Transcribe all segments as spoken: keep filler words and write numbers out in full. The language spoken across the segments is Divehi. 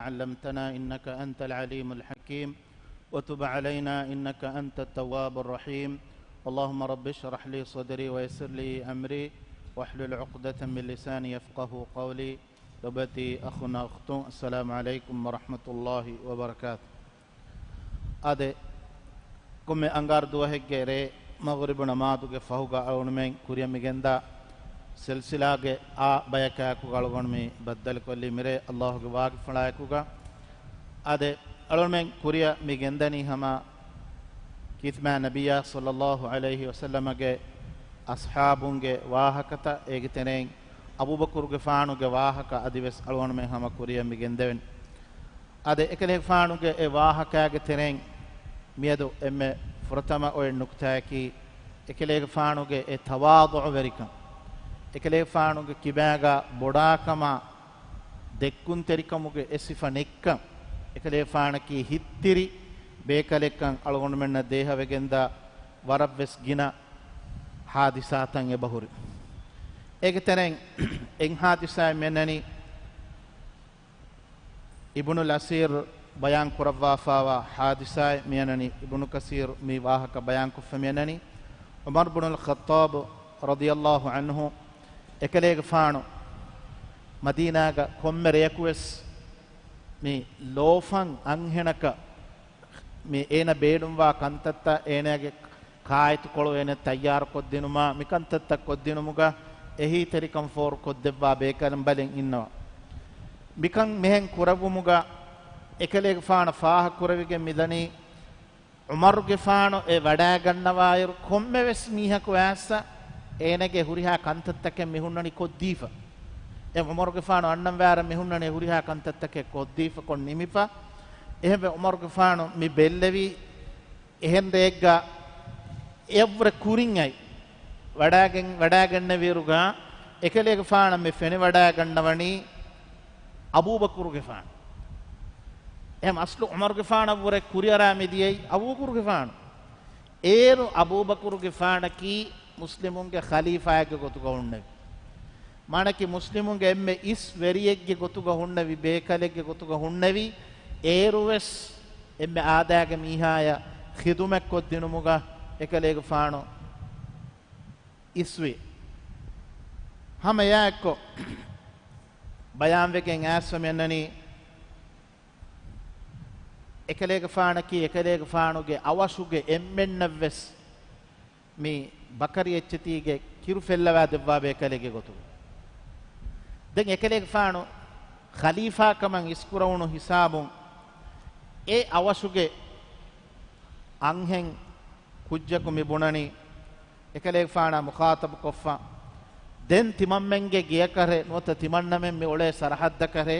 علمتنا إنك أنت العليم الحكيم، وتب علينا إنك أنت التواب الرحيم. اللهم رب اشرح لي صدري ويسر لي أمري واحلل عقدة من لساني يفقهوا قولي. ލޮބުވެތި އަޚުންނާ އުޚްތުން، އައްސަލާމު ޢަލައިކުމް ވަރަޙްމަތުﷲި ވަބަރަކާތު. އާދެ، ކޮންމެ އަންގާރަ ދުވަހެއްގެ ރޭ މަޣްރިބު ނަމާދުގެ ފަހުގަ އަޅުގަނޑުމެން ކުރިއަށް މި ގެންދާ ސިލްސިލާގެ އާ ބަޔަކާއެކުގަ އަޅުގަނޑު މި ބައްދަލުކޮށްލީ މިރޭ ﷲގެ ވާގިފުޅާއެކުގަ. އާދެ، އަޅުގަނޑުމެން ކުރިއަށް މި ގެންދަނީ ހަމަ ކީރިތި މާތް ނަބިއްޔާ ޞައްލަﷲު ޢަލައިހި ވަސައްލަމަގެ އަޞްޙާބުންގެ ވާހަކަތައް، އޭގެ ތެރެއިން އަބޫބަކުރުގެފާނުގެ ވާހަކަ އަދިވެސް އަޅުގަނޑުމެން ހަމަ ކުރިއަށް މި ގެންދެވެން. އާދެ، އެކަލޭގެފާނުގެ އެ ވާހަކާގެ ތެރެއިން މިއަދު އެންމެ ފުރަތަމަ އޮތް ނުކުތާއަކީ، އެކަލޭގެފާނުގެ އެ ތަވާޟުޢުވެރިކަން، އެކަލޭގެފާނުގެ ކިބާގަ ބޮޑާކަމާ ދެއްކުންތެރިކަމުގެ އެ ސިފަ ނެތްކަން، އެކަލޭގެފާނަކީ ހިތްތިރި ބޭކަލެއްކަން އަޅުގަނޑުމެންނަށް ދޭހަވެގެންދާ ވަރަށްވެސް ގިނަ ޙާދިސާތައް އެބަހުރި. އޭގެ ތެރެއިން އެއް ޙާދިސާއެއް މިއަންނަނީ، އިބްނުލް އަސީރު ބަޔާން ކުރައްވާފާވާ ޙާދިސާއެއް މިއަންނަނީ، އިބްނު ކަސީރު މި ވާހަކަ ބަޔާންކޮށްފަ މިއަންނަނީ، ޢުމަރު ބުނުލް ޚައްޠާބު ރަޟިޔަﷲު ޢަންހު އެކަލޭގެފާނު މަދީނާގަ ކޮންމެ ރެޔަކުވެސް މި ލޯފަން އަންހެނަކަށް މި އޭނަ ބޭނުންވާ ކަންތައްތައް އޭނަގެ ކާއެތުކޮޅު އޭނަ ތައްޔާރުކޮށްދިނުމާ، މިކަންތައްތައް ކޮށްދިނުމުގަ އެހީތެރިކަން ފޯރުކޮށްދެއްވާ ބޭކަލުން ބަލިން އިންނަވާ. މިކަން މިހެން ކުރެއްވުމުގަ އެކަލޭގެފާނަށް ފާހަގަކުރެވިގެން މިދަނީ، ޢުމަރުގެފާނު އެ ވަޑާގަންނަވާއިރު، ކޮންމެވެސް މީހަކު އައިސް އޭނަގެ ހުރިހާ ކަންތައްތަކެއް މިހުންނަނީ ކޮށްދީފަ. އެ ޢުމަރުގެފާނު އަންނަންވާއިރަށް މިހުންނަނީ ހުރިހާ ކަންތައްތަކެއް ކޮށްދީފަ، ކޮށް ނިމިފަ. އެހެންވެ، ޢުމަރުގެފާނު މި ބެއްލެވީ އެހެން ރެއެއްގަ އެއަށްވުރެ ކުރިން އައި ވަޑާގެން، ވަޑާގަންނެވިއިރުގަ އެކަލޭގެފާނަށް މި ފެނިވަޑާގަންނަވަނީ އަބޫބަކުރުގެފާނު. އެހެން އަސްލު ޢުމަރުގެފާނަށްވުރެ ކުރިއަރާ މިދިޔައީ އަބޫބަކުރުގެފާނު. އޭރު އަބޫބަކުރުގެފާނަކީ މުސްލިމުންގެ ޚަލީފާއެއްގެ ގޮތުގަ ހުންނެވި. މާނައަކީ މުސްލިމުންގެ އެންމެ އިސް ވެރިއެއްގެ ގޮތުގަ ހުންނެވި، ބޭކަލެއްގެ ގޮތުގަ ހުންނެވި. އޭރުވެސް އެންމެ އާދައިގެ މީހާޔަށް ޚިދުމަތްކޮށްދިނުމުގަ އެކަލޭގެފާނު އިސްވި. ހަމަ އެއާއެއްކޮށް ބަޔާންވެގެން އައިސްފަ މިއަންނަނީ، އެކަލޭގެފާނަކީ އެކަލޭގެފާނުގެ އަވަށުގެ އެންމެންނަށްވެސް މި ބަކަރި އެއްޗެތީގެ ކިރު ފެއްލަވާ ދެއްވާ ބޭކަލެއްގެ ގޮތުގަ. ދެން އެކަލޭގެފާނު ޚަލީފާކަމަށް އިސްކުރެވުނު ހިސާބުން އެ އަވަށުގެ އަންހެން ކުއްޖަކު މި ބުނަނީ، އެކަލޭގެފާނާ މުޚާޠަބުކޮށްފަ، ދެން ތިމަންމެންގެ ގެޔަކަށޭ ނުވަތަ ތިމަންނަމެން މި އުޅޭ ސަރަޙައްދަކަށޭ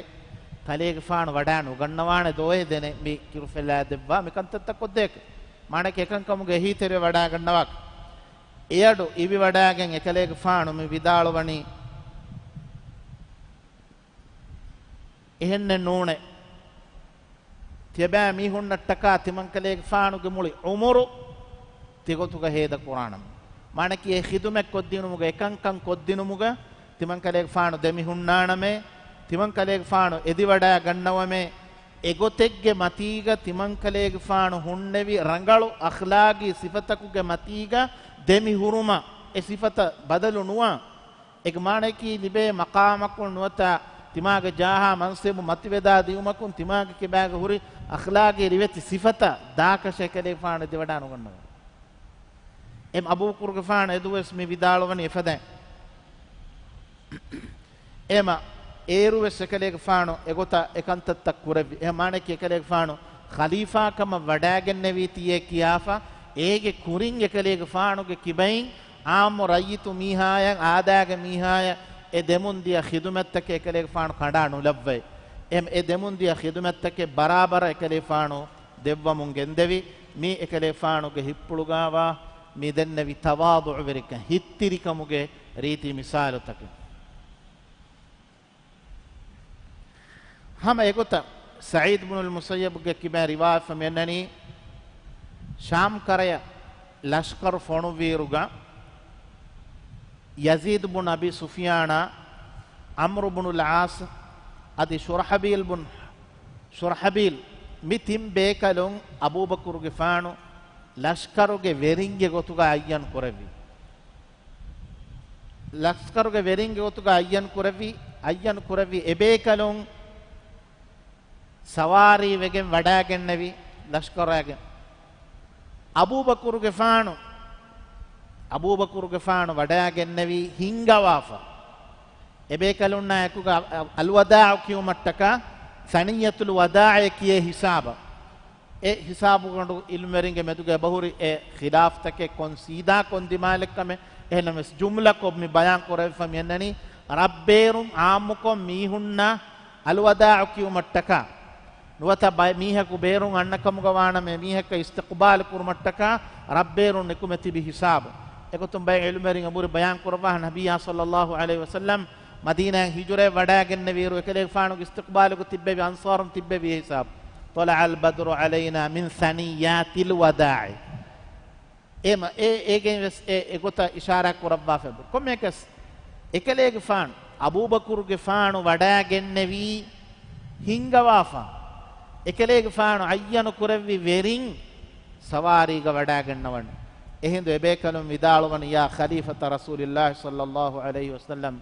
ކަލޭގެފާނު ވަޑާ ނުގަންނަވާނެ ދޯއޭ ދެނެއް މި ކިރުފެއްލާ ދެއްވާ މި ކަންތައްތައް ކޮށްދޭކަށް. މާނައަކީ އެކަންކަމުގެ އެހީތެރިވެ ވަޑާގަންނަވާކަށް. އެއަޑު އިވިވަޑާގެން އެކަލޭގެފާނު މި ވިދާޅުވަނީ، އެހެންނެއް ނޫނޭ. ތިޔަބައިމީހުންނަށްޓަކާ ތިމަންކަލޭގެފާނުގެ މުޅި އުމުރު ތިގޮތުގަ ހޭދަކުރާނަމޭ. މާނައަކީ އެ ޚިދުމަތް ކޮށްދިނުމުގަ، އެކަންކަން ކޮށްދިނުމުގަ ތިމަންކަލޭގެފާނު ދެމިހުންނާނަމޭ، ތިމަންކަލޭގެފާނު އެދިވަޑާގަންނަވަމޭ، އެގޮތެއްގެ މަތީގަ ތިމަންކަލޭގެފާނު ހުންނެވި ރަނގަޅު އަޚްލާގީ ސިފަތަކުގެ މަތީގަ ދެމިހުރުމަށް، އެ ސިފަތައް ބަދަލު ނުވާ. އޭގެ މާނައަކީ ލިބޭ މަޤާމަކުން ނުވަތަ ތިމާގެ ޖާހާ މަންސަބު މަތިވެދާ ދިއުމަކުން ތިމާގެ ކިބާގަ ހުރި އަޚްލާގީ ރިވެތި ސިފަތައް ދާކަށެއް އެކަލޭގެފާނު އެދިވަޑާ ނުގަންނަވާ. އެމް އަބޫބަކުރުގެފާނު އެދުވަސް މި ވިދާޅުވަނީ އެފަދައިން. އެމަ އޭރުވެސް އެކަލޭގެފާނު އެގޮތަށް އެކަންތައްތައް ކުރެއްވި. އެހެން މާނައަކީ އެކަލޭގެފާނު ޚަލީފާކަމަށް ވަޑާގެންނެވީތީއޭ ކިޔާފަ، އޭގެ ކުރިން އެކަލޭގެފާނުގެ ކިބައިން އާއްމު ރައްޔިތު މީހާޔަށް، އާދައިގެ މީހާޔަށް އެ ދެމުން ދިޔަ ޚިދުމަތްތަކެއް އެކަލޭގެފާނު ކަނޑާ ނުލައްވައި. އެހެން އެ ދެމުން ދިޔަ ޚިދުމަތްތަކެއް ބަރާބަރަށް އެކަލޭގެފާނު ދެއްވަމުން ގެންދެވި. މީ އެކަލޭގެފާނުގެ ހިތްޕުޅުގައިވާ މި ދެންނެވި ތަވާޟުޢުވެރިކަން، ހިތްތިރިކަމުގެ ރީތި މިސާލުތަކެއް. ހަމަ އެގޮތަށް ސަޢީދު ބުނުލް މުސައްޔަބުގެ ކިބައިން ރިވާވެފަ މިއަންނަނީ، ޝާމް ކަރަޔަށް ލަޝްކަރު ފޮނުއްވިއިރުގަ، ޔަޒީދު ބުން އަބީ ސުފްޔާނާ، ޢަމްރު ބުނުލް ޢާޞް އަދި ޝުރަޙަބީލް ބުން ޝުރަޙަބީލް، މި ތިން ބޭކަލުން އަބޫބަކުރުގެފާނު ލަޝްކަރުގެ ވެރިންގެ ގޮތުގަ އައްޔަން ކުރެއްވި. ލަޝްކަރުގެ ވެރިންގެ ގޮތުގަ އައްޔަން ކުރެއްވި، އައްޔަން ކުރެއްވި އެބޭކަލުން ސަވާރީ ވެގެން ވަޑާގެންނެވި ލަޝްކަރާގެން. އަބޫބަކުރުގެފާނު، އަބޫބަކުރުގެފާނު ވަޑާގެންނެވީ ހިންގަވާފަ. އެބޭކަލުންނާ އެކުގަ އަ-، އަލްވަދާޢު ކިޔުމަށްޓަކާ، ސަނިއްޔަތުލް ވަދާޢޭ ކިޔޭ ހިސާބަށް. އެ ހިސާބުގަނޑު ޢިލްމުވެރިންގެ މެދުގަ އެބަހުރި އެ ޚިލާފްތަކެއް ކޮން ސީދާ ކޮން ދިމާލެއްކަމެއް. އެހެންނަމަވެސް ޖުމްލަކޮށް މި ބަޔާން ކުރެވިފަ މިއަންނަނީ، ރަށްބޭރުން ޢާއްމުކޮށް މީހުންނަށް އަލްވަދާޢު ކިޔުމަށްޓަކާ، ނުވަތަ ބައެއް މީހަކު ބޭރުން އަންނަ ކަމުގަ ވާނަމަ، އެ މީހަކަށް އިސްތިޤުބާލު ކުރުމަށްޓަކާ ރަށްބޭރުން ނިކުމެ ތިބި ހިސާބު. އެގޮތުން ބައެއް ޢިލްމުވެރިން އެނބުރި ބަޔާން ކުރައްވާ، ނަބިއްޔާ ޞައްލައްލާހު ޢަލައިހި ވަސައްލަމް މަދީނާއަށް ހިޖުރައަށް ވަޑާގެންނެވިއިރު، އެކަލޭގެފާނުގެ އިސްތިޤުބާލުގަ ތިއްބެވި އަންޞާރުން ތިއްބެވި ހިސާބު. طلع البدر علينا من ثنيات الوداع. އެމަ-، އެ-، އޭގެން ވެސް އެ-، އެގޮތަށް އިޝާރާތް ކުރައްވާފައި. ކޮންމެއަކަސް، އެކަލޭގެފާނު، އަބޫބަކުރުގެފާނު ވަޑާގެންނެވީ ހިންގަވާފަ. އެކަލޭގެފާނު އައްޔަނު ކުރެއްވި ވެރިން ސަވާރީގަ ވަޑާގަންނަވަން. އެހިނދު އެބޭކަލުން ވިދާޅުވަނީ، يا خليفة رسول الله صلى الله عليه وسلم،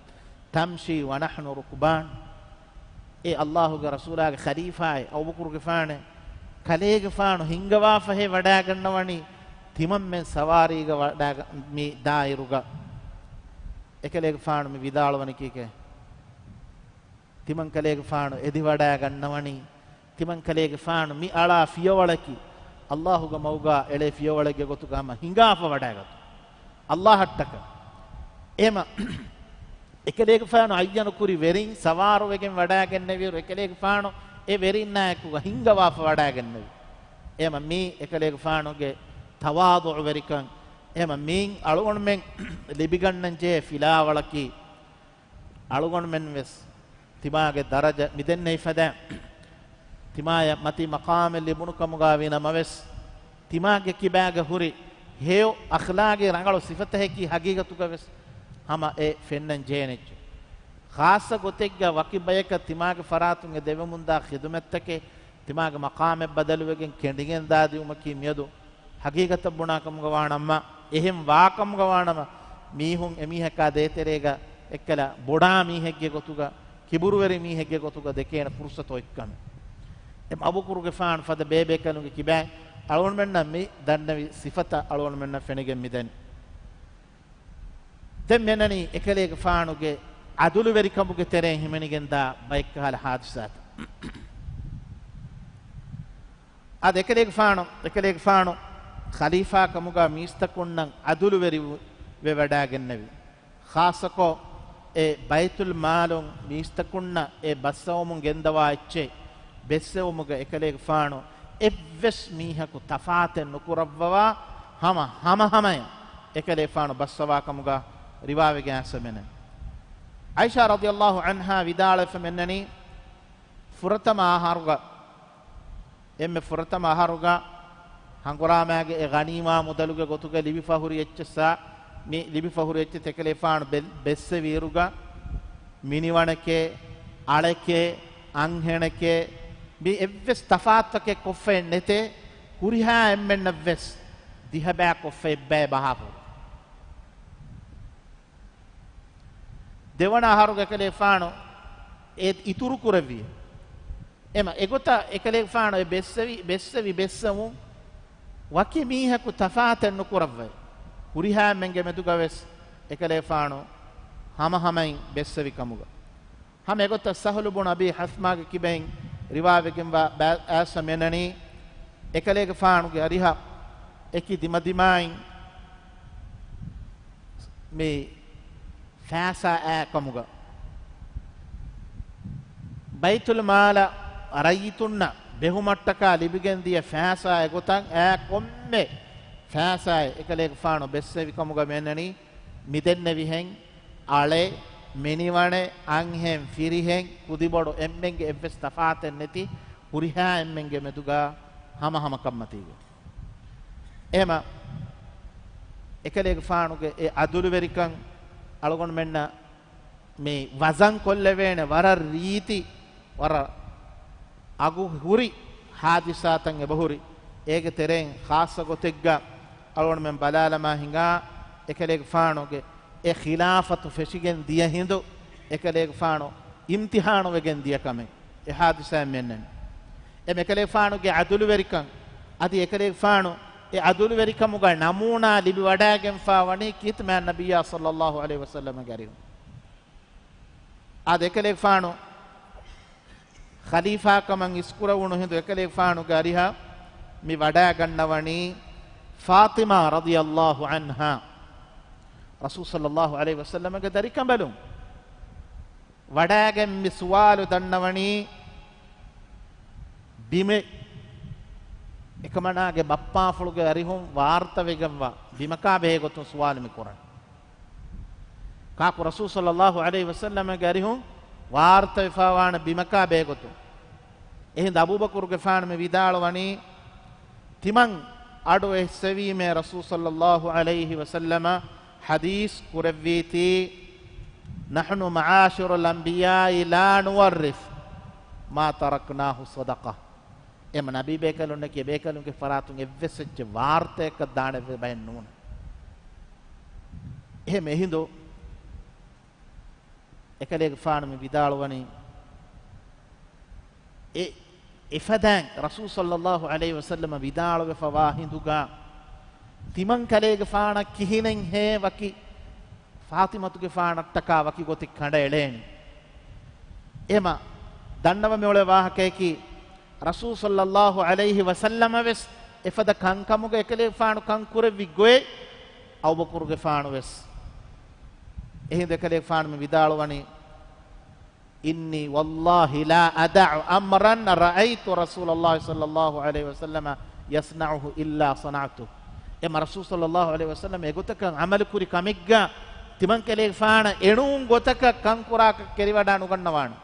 تمشي ونحن ركبان. އޭ ﷲ ގެ ރަސޫލާގެ ޚަލީފާއޭ އަބޫބަކުރުގެފާނޭ، ކަލޭގެފާނު ހިންގަވާފަހޭ ވަޑާގަންނަވަނީ، ތިމަންމެން ސަވާރީގަ ވަޑާގަ-، މި ދާއިރުގަ. އެކަލޭގެފާނު މި ވިދާޅުވަނީ ކީކޭ؟ ތިމަން ކަލޭގެފާނު އެދިވަޑާގަންނަވަނީ، ތިމަން ކަލޭގެފާނު މި އަޅާ ފިޔަވަޅަކީ، ﷲ ގެ މަގުގަ އެޅޭ ފިޔަވަޅެއްގެ ގޮތުގަ ހަމަ ހިނގާފަ ވަޑާގަތު. ﷲ އަށްޓަކަ. އެމަ، އެކަލޭގެފާނު އައްޔަނު ކުރި ވެރިން ސަވާރުވެގެން ވަޑާގެންނެވިއިރު، އެކަލޭގެފާނު އެ ވެރިންނާއެކުގަ ހިންގަވާފަ ވަޑާގެންނެވި. އެމަ މީ އެކަލޭގެފާނުގެ ތަވާޟުޢުވެރިކަން. އެމަ މީން އަޅުގަނޑުމެން ލިބިގަންނަން ޖެހޭ ފިލާވަޅަކީ، އަޅުގަނޑުމެން ވެސް ތިމާގެ ދަރަޖަ މިދެންނެވި ފަދަ، ތިމާޔަށް މަތީ މަޤާމެއް ލިބުނު ކަމުގަ ވީ ނަމަވެސް، ތިމާގެ ކިބާގަ ހުރި ހެޔޮ އަޚްލާގީ ރަނގަޅު ސިފަތަކަކީ ހަގީގަތުގަ ވެސް ހަމަ އެ ފެންނަން ޖެހޭނެއްޗެއް. ޚާއްޞަ ގޮތެއްގަ ވަކި ބަޔަކަށް ތިމާގެ ފަރާތުން އެ ދެވެމުންދާ ޚިދުމަތްތަކެއް، ތިމާގެ މަޤާމެއް ބަދަލުވެގެން ކެނޑިގެން ދާދިއުމަކީ މިއަދު ހަގީގަތަށް ބުނާ ކަމުގަ ވާނަމަ، އެހެން ވާ ކަމުގަ ވާނަމަ، މީހުން އެމީހަކާ ދޭތެރޭގަ އެއްކަލަ ބޮޑާ މީހެއްގެ ގޮތުގަ، ކިބުރުވެރި މީހެއްގެ ގޮތުގަ ދެކޭނެ ފުރުޞަތު އޮތްކަމެއް. އެ އަބޫބަކުރުގެފާނު ފަދަ ބޭބޭކަލުންގެ ކިބައިން އަޅުގަނޑުމެންނަށް މި ދަންނެވި ސިފަތައް އަޅުގަނޑުމެންނަށް ފެނިގެން މިދަނީ. ދެން މިއަންނަނީ އެކަލޭގެފާނުގެ އަދުލުވެރިކަމުގެ ތެރެއިން ހިމެނިގެންދާ ބައެއްކަހަލަ ހާދިސާތައް. އަދި އެކަލޭގެފާނު، އެކަލޭގެފާނު ޚަލީފާ ކަމުގަ މީސްތަކުންނަށް އަދުލުވެރި ވެވަޑައިގެންނެވި. ޚާއްޞަކޮށް، އެ ބައިތުލް މާލުން މީސްތަކުންނަށް އެ ބައްސަވަމުން ގެންދަވާ އެއްޗެއް ބެއްސެވުމުގަ އެކަލޭގެފާނު އެއްވެސް މީހަކު ތަފާތެއް ނުކުރައްވަވާ، ހަމަ، ހަމަހަމަޔަށް އެކަލޭގެފާނު ބައްސަވާ ކަމުގަ ރިވާވެގެން އައިސްފަ މިއަންނަނީ. ޢާއިޝާ ރަޟިޔަﷲ ޢަންހާ ވިދާޅުވެފަ މިއަންނަނީ، ފުރަތަމަ އަހަރުގަ، އެންމެ ފުރަތަމަ އަހަރުގަ ހަނގުރާމާގެ އެ ޣަނީމާ މުދަލުގެ ގޮތުގަ ލިބިފަ ހުރި އެއްޗެއްސާ، މި ލިބިފަ ހުރި އެއްޗެއް އެކަލޭގެފާނު ބެ-، ބެއްސެވިއިރުގަ، މިނިވަނެކޭ، އަޅެކޭ، އަންހެނެކޭ، މި އެއްވެސް ތަފާތުތަކެއް ކޮށްފައެއް ނެތޭ، ހުރިހާ އެންމެންނަށްވެސް ދިހަބައި ކޮށްފަ އެއްބައި ބަހާފަ. ދެވަނަ އަހަރުގަ އެކަލޭގެފާނު އެ އިތުރު ކުރެއްވި. އެމަ އެގޮތަށް އެކަލޭގެފާނު އެ ބެއްސެވި، ބެއްސެވި ބެއްސެވުން ވަކި މީހަކު ތަފާތެއް ނުކުރައްވައި، ހުރިހާ އެންމެންގެ މެދުގަވެސް އެކަލޭގެފާނު ހަމަހަމައިން ބެއްސެވި ކަމުގަ. ހަމަ އެގޮތަށް ސަހުލު ބުނު އަބީ ޙަސްމާގެ ކިބައިން ރިވާވެގެންވާ ބައި-، އައިސްފަ މިއަންނަނީ، އެކަލޭގެފާނުގެ އަރިހަށް އެކި ދިމަދިމާއިން މި ފައިސާ އާ ކަމުގަ، ބައިތުލް މާލަށް ރައްޔިތުންނަށް ބެހުމަށްޓަކާ ލިބިގެން ދިޔަ ފައިސާ އެގޮތަށް އާ ކޮންމެ ފައިސާއެއް އެކަލޭގެފާނު ބެއްސެވި ކަމުގަ މިއަންނަނީ، މިދެންނެވިހެން އަޅެ، މިނިވަނެ، އަންހެން، ފިރިހެން، ކުދިބޮޑު އެންމެންގެ އެއްވެސް ތަފާތެއް ނެތި، ހުރިހާ އެންމެންގެ މެދުގަ ހަމަހަމަކަންމަތީގަ. އެހެމަ އެކަލޭގެފާނުގެ އެ އަދުލުވެރިކަން އަޅުގަނޑުމެންނަށް މި ވަޒަން ކޮށްލެވޭނެ ވަރަށް ރީތި، ވަރަށް އަގު ހުރި ހާދިސާތައް އެބަހުރި. އޭގެ ތެރެއިން ޚާއްޞަ ގޮތެއްގަ އަޅުގަނޑުމެން ބަލާލަމާ ހިނގާ، އެކަލޭގެފާނުގެ އެ ޚިލާފަތު ފެށިގެން ދިޔަ ހިނދު، އެކަލޭގެފާނު އިމްތިޙާނުވެގެން ދިޔަ ކަމެއް އެ ހާދިސާއިން މި އަންނަނީ. އެ އެކަލޭގެފާނުގެ ޢަދުލުވެރިކަން، އަދި އެކަލޭގެފާނު އެ ޢަދުލުވެރިކަމުގަ ނަމޫނާ ލިބިވަޑައިގެންފާ ވަނީ ކިތްމާ ނަބިއްޔާ ޞައްލައްލާހު ޢަލައިހި ވަސައްލަމަގެ އަރިހުން. އާދެ، އެކަލޭގެފާނު ޚަލީފާކަމަށް އިސްކުރެވުނު ހިނދު އެކަލޭގެފާނުގެ އަރިހަށް މި ވަޑައިގަންނަވަނީ ފާޠިމާ ރަޟިޔައްލާހު ޢަންހާ، ރަސޫލު ޞައްލައްލާހު ޢަލައިހި ވަސައްލަމަގެ ދަރިކަނބަލުން. ވަޑައިގެން މި ސުވާލު ދަންނަވަނީ ބިމެއް އެކަމަނާގެ ބައްޕާފުޅުގެ އަރިހުން ވާރުތަވެގެންވާ ބިމަކާ ބެހޭގޮތުން ސުވާލު މި ކުރަން. ކާކު ރަސޫލު ޞައްލައްލާހު ޢަލައިހި ވަސައްލަމަގެ އަރިހުން ވާރުތަވެފާވާނެ ބިމަކާ ބެހޭގޮތުން. އެހިނދު އަބޫބަކުރުގެފާނު މި ވިދާޅުވަނީ، ތިމަން އަޑު އެއްސެވީމޭ ރަސޫލު ޞައްލައްލާހު ޢަލައިހި ވަސައްލަމަ ޙަދީޘް ކުރެއްވީތީ، "نحن معاشر الأنبياء لا نورث ما تركناه صدقة." އެމަ ނަބީ ބޭކަލުންނަކީ އެ ބޭކަލުންގެ ފަރާތުން އެއްވެސް އެއްޗެއް ވާރުތައަކަށް ދާނެ ބައެއް ނޫން. އެހެން އެހިނދު އެކަލޭގެފާނު މި ވިދާޅުވަނީ، އެ އެފަދައިން ރަސޫލު ޞައްލައްލާހު ޢަލައިހި ވަސައްލަމަ ވިދާޅުވެފަވާ ހިނދުގަ، ތިމަން ކަލޭގެފާނަށް ކިހިނެއްހޭ ވަކި ފާޠިމަތުގެފާނަށްޓަކާ ވަކި ގޮތެއް ކަނޑައެޅޭނެ. އެމަ ދަންނަވަމިއުޅޭ ވާހަކަޔަކީ، ރަސޫލު ޞައްލައްލާހު ޢަލައިހި ވަސައްލަމަ ވެސް އެފަދަ ކަންކަމުގަ އެކަލޭގެފާނު ކަން ކުރެއްވި ގޮތް، އަބޫބަކުރުގެފާނު ވެސް. އެހިނދު އެކަލޭގެފާނު މި ވިދާޅުވަނީ، "إني والله لا أدع أمرا رأيت رسول الله صلى الله عليه وسلم يصنعه إلا صنعته." އެމަ ރަސޫލު ޞައްލައްލާހު ޢަލައިހި ވަސައްލަމަ އެގޮތަކަށް ޢަމަލުކުރި ކަމެއްގަ ތިމަން ކަލޭގެފާނަށް އެނޫން ގޮތަކަށް ކަންކުރާކަށް ކެރިވަޑާ ނުގަންނަވާނެ.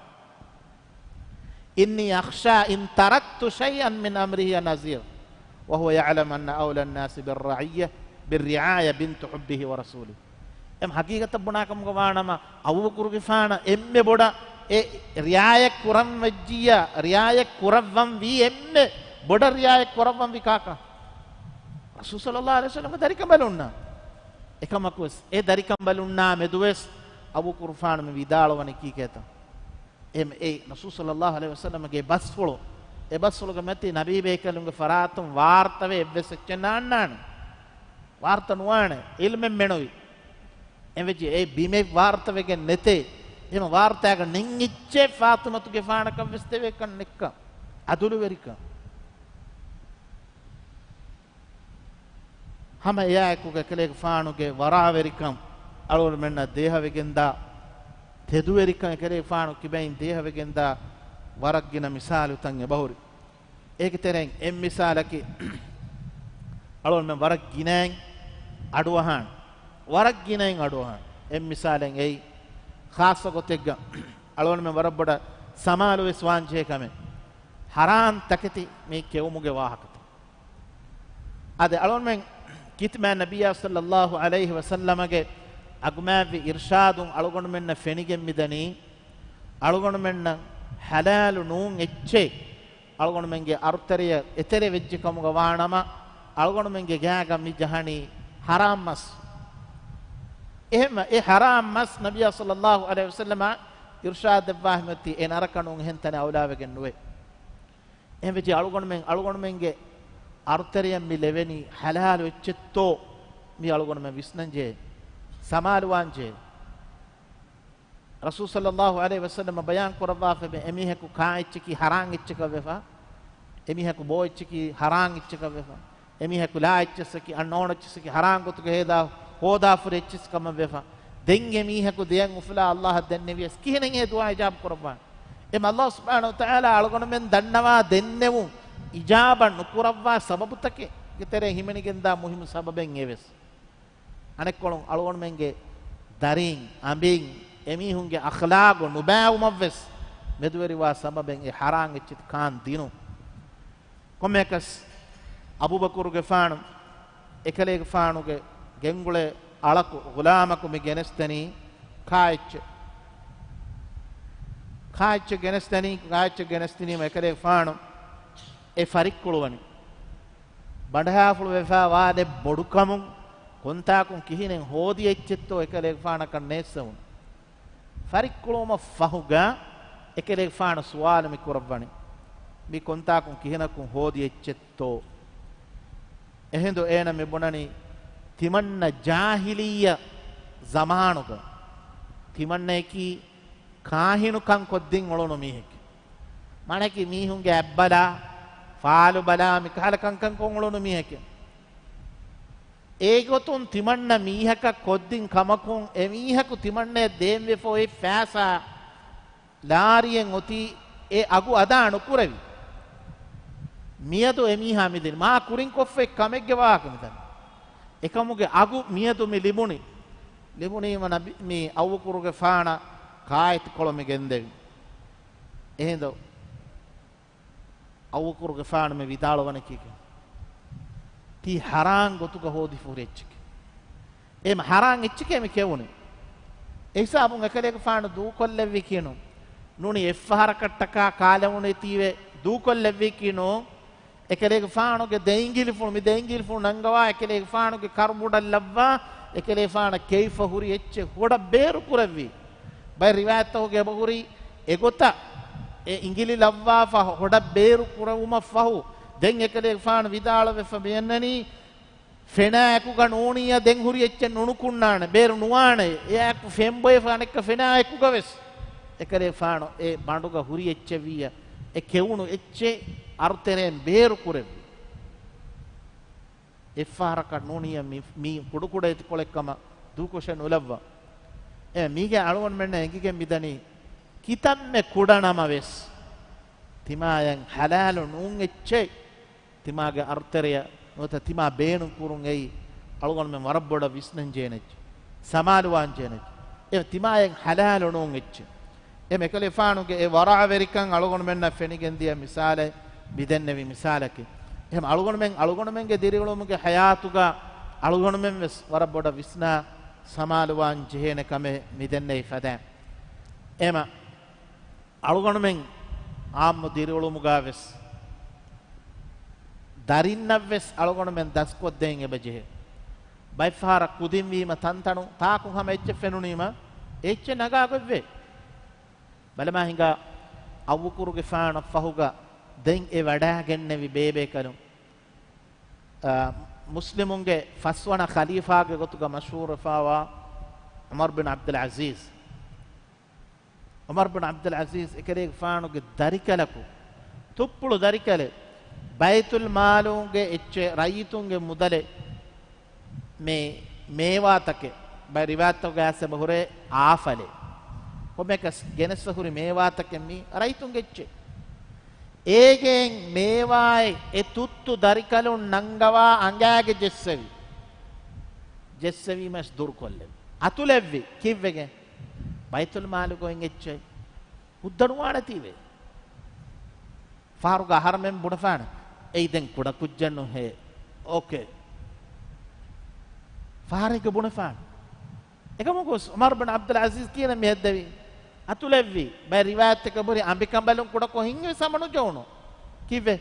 "إني أخشى إن تركت شيئا من أمره أن أزيغ وهو يعلم أن أولى الناس بالرعية، بالرعاية بنت حبه ورسوله." އެމަ ޙަޤީޤަތަށް ބުނާކަމުގަ ވާނަމަ، އަބޫބަކުރުގެފާނަށް އެންމެ ބޮޑަށް އެ ރިޢާޔަތް ކުރަން ވެއްޖިއްޔާ، ރިޢާޔަތް ކުރައްވަން ވީ، އެންމެ ބޮޑަށް ރިޢާޔަތް ކުރައްވަން ވީ ކާކަށް؟ ރަސޫލު ޞައްލައްލާހު ޢަލައިހި ވަސައްލަމަ ދަރިކަނބަލުންނާ. އެކަމަކުވެސް، އެ ދަރިކަނބަލުންނާ މެދުވެސް އަބޫބަކުރުގެފާނު މި ވިދާޅުވަނީ ކީކޭތަ؟ އެ، އެ ރަސޫލު ޞައްލައްލާހު ޢަލައިހި ވަސައްލަމަގެ ބަސްފުޅު، އެ ބަސްފުޅުގެ މަތީ ނަބީ ބޭކަލުންގެ ފަރާތުން ވާރުތަވެ އެއްވެސް އެއްޗެއް ނާންނާނެ. ވާރުތަ ނުވާނެ، ޢިލްމެއް މެނުވި. އެވެއްޖެ އެ ބިމެއް ވާރުތަވެގެން ނެތޭ. އެހެން ވާރުތައިގަ ނެތް އެއްޗެއް ފާޠިމަތުގެފާނަކަށް ވެސް ދެވޭކަން ނެއްކަން، ޢަދުލުވެރިކަން. ހަމަ އެއާއެކުގަ އެކަލޭގެފާނުގެ ވަރާވެރިކަން އަޅުގަނޑުމެންނަށް ދޭހަވެގެންދާ، ތެދުވެރިކަން އެކަލޭގެފާނު ކިބައިން ދޭހަވެގެންދާ ވަރަށް ގިނަ މިސާލުތައް އެބަހުރި. އޭގެ ތެރެއިން އެއް މިސާލަކީ، އަޅުގަނޑުމެން ވަރަށް ގިނައިން އަޑުއަހާނެ. ވަރަށް ގިނައިން އަޑުއަހާނެ. އެއް މިސާލެއް އެއީ، ޚާއްޞަ ގޮތެއްގަ އަޅުގަނޑުމެން ވަރަށް ބޮޑަށް ސަމާލުވެސް ވާންޖެހޭ ކަމެއް. ޙަރާން ތަކެތި މި ކެއުމުގެ ވާހަކަތައް. އާދެ، އަޅުގަނޑުމެން ކިތްމާ ނަބިއްޔާ ޞައްލައްލާހު ޢަލައިހި ވަސައްލަމަގެ އަގުމާތްވި އިރްޝާދުން އަޅުގަނޑުމެންނަށް ފެނިގެން މިދަނީ، އަޅުގަނޑުމެންނަށް ޙަލާލު ނޫން އެއްޗެއް އަޅުގަނޑުމެންގެ އަރުތެރެޔަށް އެތެރެ ވެއްޖެ ކަމުގަ ވާނަމަ، އަޅުގަނޑުމެންގެ ގާގަ މި ޖަހަނީ ޙަރާމް މަސް. އެހެންވެ، އެ ޙަރާމް މަސް ނަބިއްޔާ ޞައްލައްލާހު ޢަލައިހި ވަސައްލަމަ އިރްޝާދު ދެއްވާ ހިމެއްތި އެ ނަރަކަ ނޫން އެހެން ތަނެއް އައުލާވެގެން ނުވޭ. އެހެންވެއްޖެ އަޅުގަނޑުމެން، އަޅުގަނޑުމެންގެ އަރުތެރެޔަށް މި ލެވެނީ ޙަލާލު އެއްޗެއްތޯ؟ މި އަޅުގަނޑުމެން ވިސްނަންޖެހޭ، ސަމާލުވާންޖެހޭ. ރަސޫލު ޞައްލައްލާހު ޢަލައިހި ވަސައްލަމަ ބަޔާން ކުރައްވާފައި، އެމީހަކު ކާ އެއްޗަކީ ޙަރާން އެއްޗަކަށް ވެފަ، އެމީހަކު ބޯ އެއްޗަކީ ޙަރާން އެއްޗަކަށް ވެފަ، އެމީހަކު ލާ އެއްޗަކީ އަންނަ އޯނަ އެއްޗަކީ ޙަރާން ގޮތުގަ ހޭދާ، ހޯދާފުރި އެއްޗެއް ކަމަށް ވެފަ. ދެން އެމީހަކު ދެޔަށް އުފުލާ ﷲ އަށް ދެންނެވިޔަސް ކިހިނެއް އެ ދުޢާ އިޖާބަ ކުރައްވާނެ؟ އެމަ ﷲ ސުބްޙާނަހޫ ވަތަޢާލާ އަޅުގަނޑުމެން ދަންނަވާ ދެންނެވުން އިޖާބަ ނުކުރައްވާ ސަބަބުތަކެއްގެ ތެރެއިން ހިމެނިގެންދާ މުހިއްމު ސަބަބެއް އެވެސް. އަނެއްކޮޅުން އަޅުގަނޑުމެންގެ ދަރީން، އަނބިން، އެމީހުންގެ އަޚްލާގު ނުބާއުމަށްވެސް މެދުވެރިވާ ސަބަބެއް އެ ޙަރާން އެއްޗެތި ކާން ދިނުން. ކޮންމެއަކަސް އަބޫބަކުރުގެފާނު އެކަލޭގެފާނުގެ ގެންގުޅޭ އަޅަކު، ޣުލާމަކު މި ގެނެސްދެނީ ކާ އެއްޗެއް. ކާއެއްޗެއް ގެނެސްދެނީ، ކާއެއްޗެއް ގެނެސްދިނީމަ އެކަލޭގެފާނު އެ ފަރިއްކުޅުވަނީ. ބަނޑަހާފުޅު ވެފާ ވާ ދެ ބޮޑުކަމުން ކޮންތާކުން ކިހިނެއް ހޯދި އެއްޗެއްތޯ އެކަލޭގެފާނަކަށް ނޭއްސެވުނު. ފަރިއްކުޅުވުމަށް ފަހުގަ އެކަލޭގެފާނު ސުވާލު މި ކުރައްވަނީ، މި ކޮންތާކުން ކިހިނަކުން ހޯދި އެއްޗެއްތޯ؟ އެހިނދު އޭނަ މި ބުނަނީ، ތިމަންނަ ޖާހިލިއްޔަ ޒަމާނުގަ ތިމަންނަޔަކީ ކާހިނުކަން ކޮށްދިން އުޅުނު މީހެކެ. މާނައަކީ މީހުންގެ އަތްބަލާ، ފާލުބަލާ، މި ކަހަލަ ކަންކަން ކޮށް އުޅުނު މީހެކެ. އޭގޮތުން ތިމަންނަ މީހަކަށް ކޮށްދިން ކަމަކުން އެމީހަކު ތިމަންނަޔަށް ދޭންވެފަ އޮތް ފައިސާ ލާރިއެއް އޮތީ އެ އަގު އަދާ ނުކުރެވި. މިއަދު އެމީހާ މިދިން މާ ކުރިން ކޮށްފަ އެއް ކަމެއްގެ ވާހަކަ މިދަން. އެކަމުގެ އަގު މިއަދު މި ލިބުނީ. ލިބުނީމަ ނަބި، މި އަބޫބަކުރުގެފާނަށް ކާއެތިކޮޅު މި ގެންދެވި. އެހިނދު އަބޫބަކުރުގެފާނު މި ވިދާޅުވަނީ ކީކޭ؟ ތީ ހަރާން ގޮތުގަ ހޯދިފަ ހުރި އެއްޗެކޭ. އެ ހަރާން އެއްޗެކޭ މި ކެވުނީ. އެހިސާބުން އެކަލޭގެފާނު ދޫކޮށްލެއްވީކީނު. ނޫނީ އެއްފަހަރަކަށްޓަކާ ކާލެވުނީތީވެ ދޫކޮށްލެއްވީކީނު. އެކަލޭގެފާނުގެ ދެ އިނގިލިފުޅު، މި ދެ އިނގިލިފުޅު ނަންގަވާ އެކަލޭގެފާނުގެ ކަރުބުޑަށް ލައްވާ، އެކަލޭގެފާނަށް ކެވިފަ ހުރި އެއްޗެއް ހޮޑަށް ބޭރު ކުރެއްވި. ބައެއް ރިވާޔަތްތަކުގަ އެބަހުރި، އެގޮތަށް އެ އިނގިލި ލައްވާފަ ހޮޑަށް ބޭރު ކުރެވުމަށް ފަހު، ދެން އެކަލޭގެފާނު ވިދާޅުވެފަ މިއަންނަނީ، ފެނާ އެކުގަ ނޫނިއްޔާ ދެން ހުރި އެއްޗެއް ނުނުކުންނާނެ، ބޭރު ނުވާނެ، އެއާއެކު ފެންބޮއެފަ އަނެއްކާ ފެނާ އެކުގަވެސް. އެކަލޭގެފާނު އެ ބަނޑުގަ ހުރި އެއްޗެއް ވިއްޔަ، އެ ކެވުނު އެއްޗެއް އަރުތެރެއިން ބޭރު ކުރެއްވި. އެއްފަހަރަކަށް ނޫނިއްޔާ މި، މީ ކުޑަކުޑަ އެތިކޮޅެއް ކަމަށް ދޫކޮށެއް ނުލައްވާ. އެ މީގެ އަޅުގަނޑުމެންނަށް އެނގިގެން މިދަނީ، ކިތަންމެ ކުޑަ ނަމަވެސް، ތިމާޔަށް ހަލާލު ނޫން އެއްޗެއް، ތިމާގެ އަރުތެރެޔަށް ނުވަތަ ތިމާ ބޭނުން ކުރުން އެއީ، އަޅުގަނޑުމެން ވަރަށް ބޮޑަށް ވިސްނަން ޖެހޭނެ އެއްޗެއް، ސަމާލުވާން ޖެހޭނެ އެއްޗެއް. އެ ތިމާޔަށް ހަލާލު ނޫން އެއްޗެއް. އެ އެކަލޭގެފާނުގެ އެ ވަރަޢަވެރިކަން އަޅުގަނޑުމެންނަށް ފެނިގެން ދިޔަ މިސާލެއް، މި ދެންނެވި މިސާލަކީ. އެހެން އަޅުގަނޑުމެން، އަޅުގަނޑުމެންގެ ދިރިއުޅުމުގެ ޙަޔާތުގަ އަޅުގަނޑުމެން ވެސް ވަރަށް ބޮޑަށް ވިސްނާ ސަމާލުވާން ޖެހޭނެ ކަމެއް މި ދެންނެވި ފަދައިން. އެމަ އަޅުގަނޑުމެން އާއްމު ދިރިއުޅުމުގަ ވެސް، ދަރިންނަށް ވެސް އަޅުގަނޑުމެން ދަސްކޮށްދޭން އެބަ ޖެހޭ. ބައެއްފަހަރަށް ކުދިންވީމަ ތަންތަނު ތާކު ހަމަ އެއްޗެއް ފެނުނީމަ، އެ އެއްޗެއް ނަގާ ގޮތްވޭ. ބަލަމާ ހިނގާ، އަބޫބަކުރުގެފާނަށް ފަހުގަ ދެން އެ ވަޑާގެންނެވި ބޭބޭކަލުން، އާ، މުސްލިމުންގެ ފަސްވަނަ ޚަލީފާގެ ގޮތުގަ މަޝްހޫރުވެފާވާ ޢުމަރު ބިން ޢަބްދުލް ޢަޒީޒް. ޢުމަރު ބިން ޢަބްދުލް ޢަޒީޒް އެކަލޭގެފާނުގެ ދަރިކަލަކު، ތުއްޕުޅު ދަރިކަލެއް، ބައިތުލް މާލުގެ އެއްޗެއް، ރައްޔިތުންގެ މުދަލެއް، މި މޭވާތަކެއް، ބައެއް ރިވާޔަތްތަކުގަ އައިސް އެބަ ހުރޭ އާފަލެއް، ކޮންމެއަކަސް ގެނެސްފަ ހުރި މޭވާތަކެއް މީ ރައްޔިތުންގެ އެއްޗެއް. އޭގެން މޭވާއެއް އެ ތުއްތު ދަރިކަލުން ނަންގަވާ އަނގައިގެ ޖެއްސެވި. ޖެއްސެވީމަސް ދުރުކޮށްލެވި. އަތުލެއްވި. ކީއްވެގެން؟ ބައިތުލް މާލުގަ އޮތް އެއްޗެއް ހުއްދަ ނުވާނެތީވެ. ފަހަރުގަ އަހަރުމެން ބުނެފާނެ، އެއީ ދެން ކުޑަކުއްޖެއްނު ހޭ. އޯކޭ. ފަހަރެއްގަ ބުނެފާނެ. އެކަމަކު ޢުމަރު ބިން ޢަބްދުލް ޢަޒީޒް ކިޔަން މި ހެއްދެވީ. އަތުލެއްވި. ބައެއް ރިވާޔަތްތަކަށް ހުރި އަނބިކަނބަލުން ކުޑަކޮށް ހިނގިވެސް ހަމަ ނުޖެހުނު. ކީއްވެ؟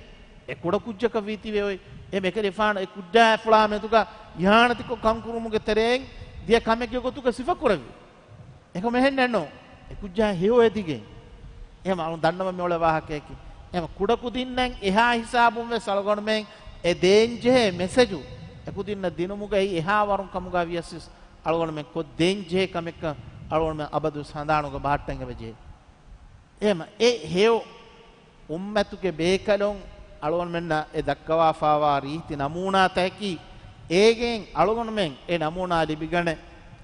އެ ކުޑަކުއްޖަކަށް ވީތީވެ އޮތް. އެ އެކަލޭގެފާނު އެ ކުއްޖާ އެފުޅާ މެދުގަ އިހާނެތިކޮށް ކަންކުރުމުގެ ތެރެއިން ދިޔަ ކަމެއްގެ ގޮތުގަ ސިފަކުރެއްވި. އެކަމަކު އެހެންނެއްނު. އެ ކުއްޖާ ހެޔޮ އެދިގެން. އެހެން އަޅުން ދަންނަވަން މިއުޅޭ ވާހަކައަކީ. އެހެން ކުޑަކުދިންނަށް އެހާ ހިސާބުން ވެސް އަޅުގަނޑުމެން އެ ދޭންޖެހޭ މެސެޖު އެކުދިންނަށް ދިނުމުގައި އެހާ ވަރުން ކަމުގަ ވިޔަސް އަޅުގަނޑުމެން ކޮށްދޭންޖެހޭ ކަމެއްކަން އަޅުގަނޑުމެން އަބަދުވެސް ހަނދާނުގަ ބަހައްޓަން އެބަޖެހޭ. އެހެން އެ ހެޔޮ އުއްމަތުގެ ބޭކަލުން އަޅުގަނޑުމެންނަށް އެ ދައްކަވާފާވާ ރީތި ނަމޫނާތަކަކީ، އޭގެން އަޅުގަނޑުމެން އެ ނަމޫނާ ލިބިގަނެ،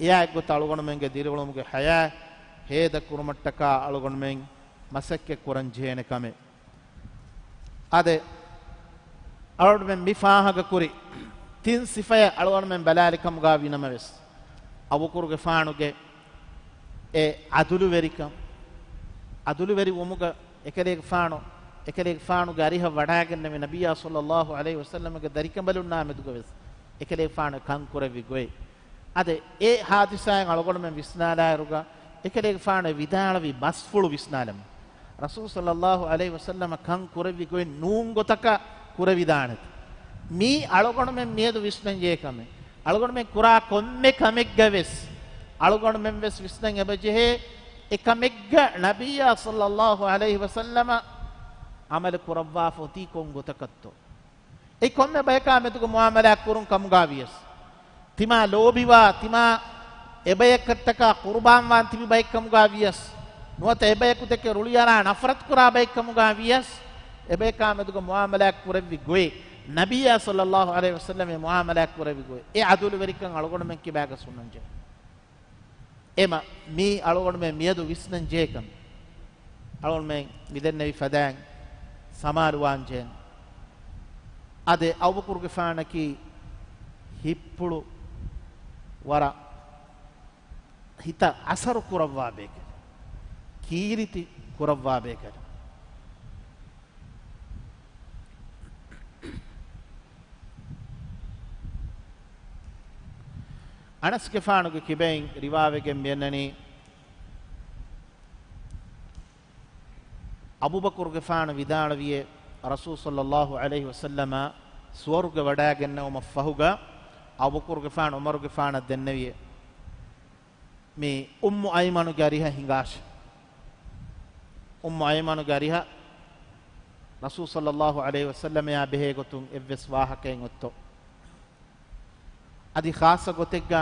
އެއާއެއްގޮތަށް އަޅުގަނޑުމެންގެ ދިރިއުޅުމުގެ ޙަޔާތް ހޭދަކުރުމަށްޓަކާ އަޅުގަނޑުމެން މަސައްކަތް ކުރަން ޖެހޭނެ ކަމެއް. އާދެ، އަޅުގަނޑުމެން މި ފާހަގަކުރި ތިން ސިފަޔަށް އަޅުގަނޑުމެން ބަލާލި ކަމުގަ ވީނަމަވެސް، އަބޫބަކުރުގެފާނުގެ އެ ޢަދުލުވެރިކަން، ޢަދުލުވެރިވުމުގަ އެކަލޭގެފާނު، އެކަލޭގެފާނުގެ އަރިހަށް ވަޑާގެންނެވި ނަބިއްޔާ ޞައްލައްލާހު ޢަލައިހި ވަސައްލަމަގެ ދަރިކަނބަލުންނާ މެދުގަވެސް އެކަލޭގެފާނު ކަންކުރެއްވި ގޮތް. އަދި އެ ޙާދިސާއިން އަޅުގަނޑުމެން ވިސްނާލާއިރުގަ އެކަލޭގެފާނު ވިދާޅުވި ބަސްފުޅު ވިސްނާލަމު. ރަސޫލު ޞައްލައްލާހު ޢަލައިހި ވަސައްލަމަ ކަން ކުރެއްވި ގޮތް ނޫން ގޮތަކަށް ކުރެވިދާނެތަ؟ މީ އަޅުގަނޑުމެން މިއަދު ވިސްނަންޖެހޭ ކަމެއް. އަޅުގަނޑުމެން ކުރާ ކޮންމެ ކަމެއްގަ ވެސް، އަޅުގަނޑުމެން ވެސް ވިސްނަން އެބަޖެހޭ، އެ ކަމެއްގަ ނަބިއްޔާ ޞައްލައްލާހު ޢަލައިހި ވަސައްލަމަ ޢަމަލު ކުރައްވާފަ އޮތީ ކޮން ގޮތަކަށްތޯ؟ އެ ކޮންމެ ބަޔަކާ މެދުގަ މުޢާމަލާތް ކުރުން ކަމުގަ ވިޔަސް، ތިމާ ލޯބިވާ، ތިމާ އެބަޔަކަށްޓަކާ ޤުރުބާންވާން ތިބި ބައެއް ކަމުގަ ވިޔަސް، ނުވަތަ އެބަޔަކު ދެކެ ރުޅިއަރާ ނަފްރަތު ކުރާ ބައެއް ކަމުގަ ވިޔަސް، އެބަޔަކާ މެދުގަ މުޢާމަލާތް ކުރެއްވި ގޮތް، ނަބިއްޔާ ޞައްލައްލާހު ޢަލައިހި ވަސައްލަމަ އެ މުޢާމަލާތް ކުރެއްވި ގޮތް، އެ ޢަދުލުވެރިކަން އަޅުގަނޑުމެން ކިބާގަ ސުންނަންޖެ. އެމަ، މީ އަޅުގަނޑުމެން މިއަދު ވިސްނަން ޖެހޭ ކަމެއް. އަޅުގަނޑުމެން މިދެންނެވި ފަދައިން ސަމާލުވާން ޖެހެން. އާދެ، އަބޫބަކުރުގެފާނަކީ ހިތްޕުޅު ވަރަށް ހިތަށް އަސަރު ކުރައްވާ ބޭކަލެއް، ކީރިތި ކުރައްވާ ބޭކަލެއް. އަނަސްގެފާނުގެ ކިބައިން ރިވާވެގެން މިއަންނަނީ، އަބޫބަކުރުގެފާނު ވިދާޅުވިއޭ، ރަސޫލު ޞައްލައްލާހު ޢަލައިހި ވަސައްލަމަ ސުވަރުގެ ވަޑައިގެންނެވުމަށް ފަހުގަ، އަބޫބަކުރުގެފާނު ޢުމަރުގެފާނަށް ދެންނެވިއޭ، މި އުއްމު އައިމަނުގެ އަރިހަށް ހިނގާށޭ. އުއްމު އައިމަނުގެ އަރިހަށް ރަސޫލު ޞައްލައްލާހު ޢަލައިހި ވަސައްލަމަޔާ ބެހޭ ގޮތުން އެއްވެސް ވާހަކައެއް އޮތްތޯ؟ އަދި ޚާއްޞަ ގޮތެއްގަ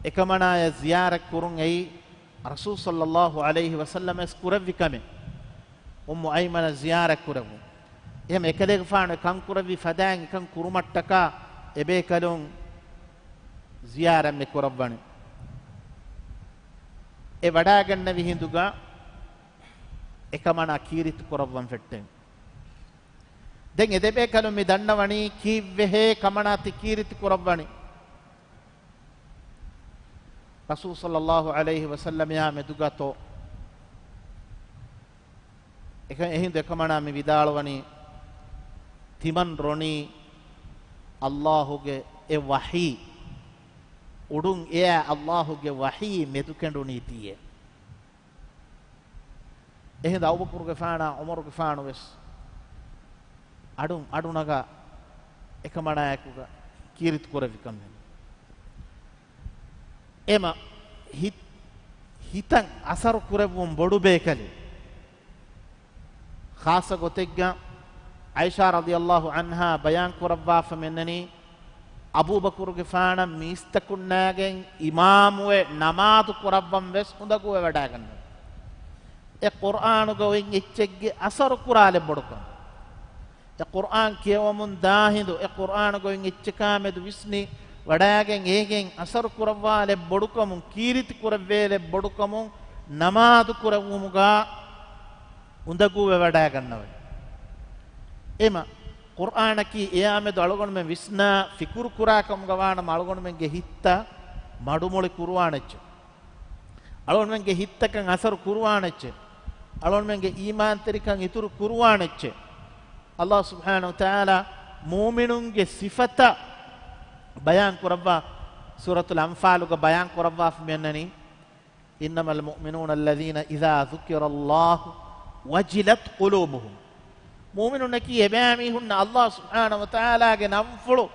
އެކަމަނާޔަށް ޒިޔާރަތް ކުރުން އެއީ ރަސޫލު ޞައްލައްލާހު ޢަލައިހި ވަސައްލަމަ ވެސް ކުރެއްވި ކަމެއް. އުއްމު އައިމަނަށް ޒިޔާރަތް ކުރެއްވުން. އެހެން އެކަލޭގެފާނު ކަން ކުރެއްވި ފަދައިން އެކަން ކުރުމަށްޓަކާ އެބޭކަލުން ޒިޔާރަތް މި ކުރައްވަނީ. އެ ވަޑައިގަންނެވި ހިނދުގަ އެކަމަނާ ކީރިތި ކުރައްވަން ފެއްޓެވި. ދެން އެ ދެބޭކަލުން މި ދަންނަވަނީ ކީއްވެހޭ ކަމަނާ ތި ކީރިތި ކުރައްވަނީ؟ ރަސޫލު ޞައްލައްލާހު ޢަލައިހި ވަސައްލަމަޔާ މެދުގަތޯ؟ އެކަ-، އެހިނދު އެކަމަނާ މި ވިދާޅުވަނީ، ތިމަން ރޮނީ ﷲ ގެ އެ ވަޙީ، އުޑުން އެއާ ﷲ ގެ ވަޙީ މެދުކެނޑުނީތީއޭ. އެހިނދު އަބޫބަކުރުގެފާނާ ޢުމަރުގެފާނު ވެސް އަޑުން އަޑުނަގާ އެކަމަނާއެކުގަ ކީރިތި ކުރެއްވި ކަމެއް. އެމަ ހިތް-، ހިތަށް އަސަރު ކުރެއްވުން ބޮޑު ބޭކަލެއް. ޚާއްޞަ ގޮތެއްގަ ޢާއިޝާ ރަޟިޔައްލާހު ޢަންހާ ބަޔާން ކުރައްވާފަ މިއަންނަނީ، އަބޫބަކުރުގެފާނަށް މީސްތަކުންނާގެން އިމާމުވެ ނަމާދު ކުރައްވަން ވެސް އުނދަގޫވެވަޑައިގަންނަވަ. އެ ޤުރްއާނުގަ އޮތް އެއްޗެއްގެ އަސަރު ކުރާލެއް ބޮޑުކަމު. އެ ޤުރްއާން ކިޔަވަމުން ދާ ހިނދު، އެ ޤުރްއާނުގަ އޮތް އެއްޗަކާ މެދު ވިސްނި ވަޑައިގެން އޭގެން އަސަރު ކުރައްވާލެއް ބޮޑުކަމުން، ކީރިތި ކުރެއްވޭލެއް ބޮޑުކަމުން ނަމާދު ކުރެއްވުމުގަ އުނދަގޫވެވަޑައިގަންނަވަނީ. އެމަ، ޤުރްއާނަކީ އެއާމެދު އަޅުގަނޑުމެން ވިސްނާ ފިކުރު ކުރާ ކަމުގަ ވާނަމަ، އަޅުގަނޑުމެންގެ ހިތްތައް މަޑުމޮޅި ކުރުވާނެއްޗެއް. އަޅުގަނޑުމެންގެ ހިތްތަކަށް އަސަރު ކުރުވާނެއްޗެއް. އަޅުގަނޑުމެންގެ އީމާންތެރިކަން އިތުރު ކުރުވާނެއްޗެއް. ﷲ ސުބްޙާނަހު ވަތަޢާލާ މުއުމިނުންގެ ސިފަތައް ބަޔާން ކުރައްވާ، ސޫރަތުލް އަންފާލުގަ ބަޔާން ކުރައްވާފަ މިއަންނަނީ، إنما المؤمنون الذين إذا ذكر الله وجلت قلوبهم. މުއުމިނުންނަކީ އެބައިމީހުންނަށް ﷲ ސުބްޙާނަހު ވަތަޢާލާގެ ނަންފުޅު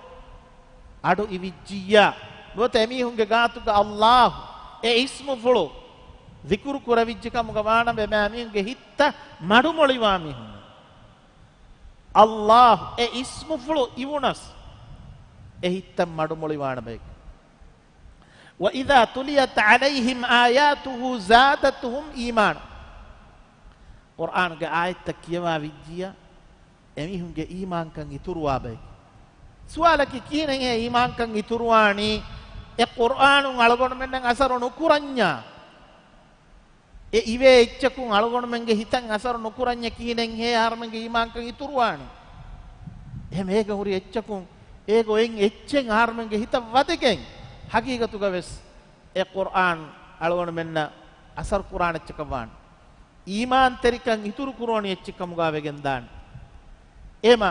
އަޑު އިވިއްޖިއްޔާ، ނުވަތަ އެމީހުންގެ ގާތުގަ ﷲ އެ އިސްމުފުޅު ޛިކުރު ކުރެވިއްޖެ ކަމުގަ ވާނަމަ، އެބައިމީހުންގެ ހިތްތައް މަޑުމޮޅިވާ މީހުން. ﷲ އެ އިސްމުފުޅު އިވުނަސް، އެ ހިތްތައް މަޑުމޮޅިވާނެ ބަޔަކު. وإذا تليت عليهم آياته زادتهم إيمانا. ޤުރްއާނުގެ އާޔަތްތައް ކިޔަވާ ވިއްޖިއްޔާ، އެމީހުންގެ އީމާންކަން އިތުރުވާ ބަޔަކު. ސުވާލަކީ، ކިހިނެއްހޭ އީމާންކަން އިތުރުވާނީ؟ އެ ޤުރްއާނުން އަޅުގަނޑުމެންނަށް އަސަރު ނުކުރަންޏާ؟ އެ އިވޭ އެއްޗަކުން އަޅުގަނޑުމެންގެ ހިތަށް އަސަރު ނުކުރަންޏާ ކިހިނެއްހޭ އަހަރުމެންގެ އީމާންކަން އިތުރުވާނީ؟ އެހެން އޭގަ ހުރި އެއްޗަކުން، އޭގަ އޮތް އެއްޗެއް އަހަރުމެންގެ ހިތަށް ވަދެގެން، ހަގީގަތުގަ ވެސް އެ ޤުރްއާން އަޅުގަނޑުމެންނަށް އަސަރު ކުރާނެ އެއްޗަކަށް ވާނެ. އީމާންތެރިކަން އިތުރު ކުރުވަނި އެއްޗެއް ކަމުގަ ވެގެން ދާނެ. އެމަ،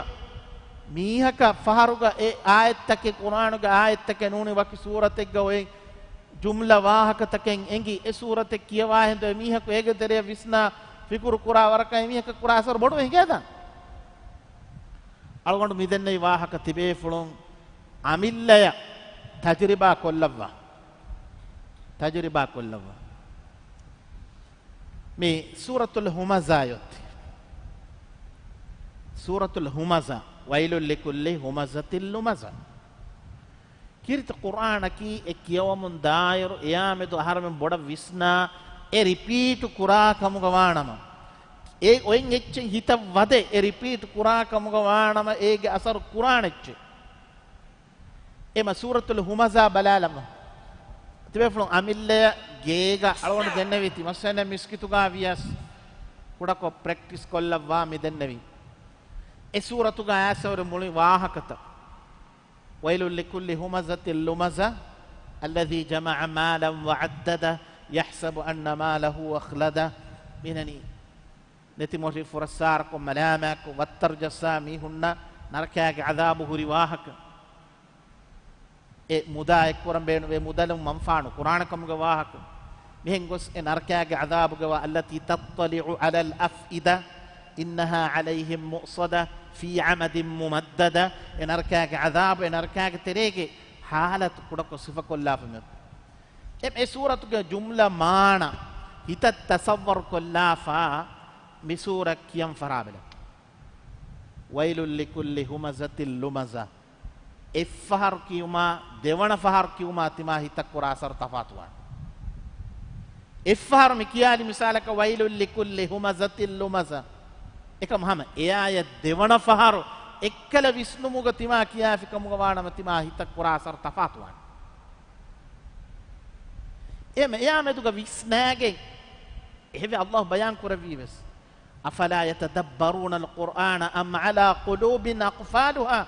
މީހަކަށް ފަހަރުގަ އެ އާޔަތްތަކެއް، ޤުރްއާނުގެ އާޔަތްތަކެއް ނޫނީ، ވަކި ސޫރަތެއްގަ އޮތް ޖުމްލަ ވާހަކަތަކެއް އެނގި، އެ ސޫރަތެއް ކިޔަވާ ހިނދު އެ މީހަކު އޭގެ ތެރެއަށް ވިސްނާ ފިކުރު ކުރާ ވަރަކަށް އެމީހަކަށް ކުރާ އަސަރު ބޮޑުވެ ހިނގޭތަ؟ އަޅުގަނޑު މިދެންނެވި ވާހަކަ ތިބޭފުޅުން އަމިއްލަޔަށް ތަޖުރިބާ ކޮށްލައްވާ. ތަޖުރިބާ ކޮށްލައްވާ. މި ސޫރަތުލް ހުމަޒާ އޮތީ. ސޫރަތުލް ހުމަޒާ، وَيْلٌ لِكُلِّ هُمَزَةٍ لُمَزَةٍ. ކީރިތި ޤުރްއާނަކީ އެ ކިޔަވަމުން ދާއިރު އެޔާމެދު އަހަރެމެން ބޮޑަށް ވިސްނާ، އެ ރިޕީޓު ކުރާ ކަމުގަ ވާނަމަ، އެ އޮތް އެއްޗެއް ހިތަށް ވަދެ އެ ރިޕީޓު ކުރާ ކަމުގަ ވާނަމަ، އޭގެ އަސަރު ކުރާނެ އެއްޗެއް. އެމަ ސޫރަތުލް ހުމަޒާ ބަލާލަމާ. ތިބޭފުޅުން އަމިއްލަޔަށް ގޭގަ އަޅުގަނޑު ދެންނެވީތީ، މައްސަލަ މިސްކިތުގަ ވިޔަސް ކުޑަކޮށް ޕްރެކްޓިސް ކޮށްލައްވާ މި ދެންނެވީ. އެ ސޫރަތުގަ އައިސްފައިވާ މުޅި ވާހަކަތައް. وَيْلٌ لِكُلِّ هُمَزَةٍ لُمَزَةٍ الَّذِي جَمَعَ مَالًا وَعَدَّدَهُ يَحْسَبُ أَنَّ مَالَهُ أَخْلَدَهُ. މިހެނީ ނެތިމޮށި ފުރައްސާރަކޮށް، މަލާމާތްކޮށް، ވައްތަރު ޖައްސާ މީހުންނަށް ނަރަކައިގެ ޢަޛާބު ހުރި ވާހަކަ. އެ މުދާ އެއްކުރަން ބޭނުންވޭ، މުދަލުން މަންފާ ނުކުރާނެ ކަމުގެ ވާހަކަ. މިހެން ގޮސް އެ ނަރަކައިގެ ޢަޛާބުގަ ވާ، الَّتِي تَطَّلِعُ عَلَى الْأَفْئِدَةِ إِنَّهَا عَلَيْهِم مُّؤْصَدَةٌ فِي عَمَدٍ مُّمَدَّدَةٍ. އެ ނަރަކައިގެ ޢަޛާބު، އެ ނަރަކައިގެ ތެރޭގެ ޙާލަތު ކުޑަކޮށް ސިފަކޮށްލާފަ މިއޮތީ. އެ، އެ ސޫރަތުގެ ޖުމްލަ މާނަ ހިތަށް ތަޞައްވަރު ކޮށްލާފަ މި ސޫރަ ކިޔަން ފަރާބެލަ. وَيْلٌ لِكُلِّ هُمَزَةٍ لُمَزَةٍ. އެއްފަހަރު ކިޔުމާ، ދެވަނަ ފަހަރު ކިޔުމާ ތިމާ ހިތަށް ކުރާ އަސަރު ތަފާތުވާނެ. އެއްފަހަރު މި ކިޔާލި މިސާލަކަށް، وَيْلٌ لِكُلِّ هُمَزَةٍ لُمَزَةٍ. އެކަމް ހަމަ އެއާޔަތް ދެވަނަ ފަހަރު އެއްކަލަ ވިސްނުމުގަ ތިމާ ކިޔާފި ކަމުގަ ވާނަމަ، ތިމާ ހިތަށް ކުރާ އަސަރު ތަފާތުވާނެ. އެހެން އެއާ މެދުގަ ވިސްނާގެން އެހެވެ ﷲ ބަޔާން ކުރެއްވީ ވެސް، أَفَلَا يَتَدَبَّرُونَ الْقُرْآنَ أَمْ عَلَىٰ قُلُوبٍ أَقْفَالُهَا.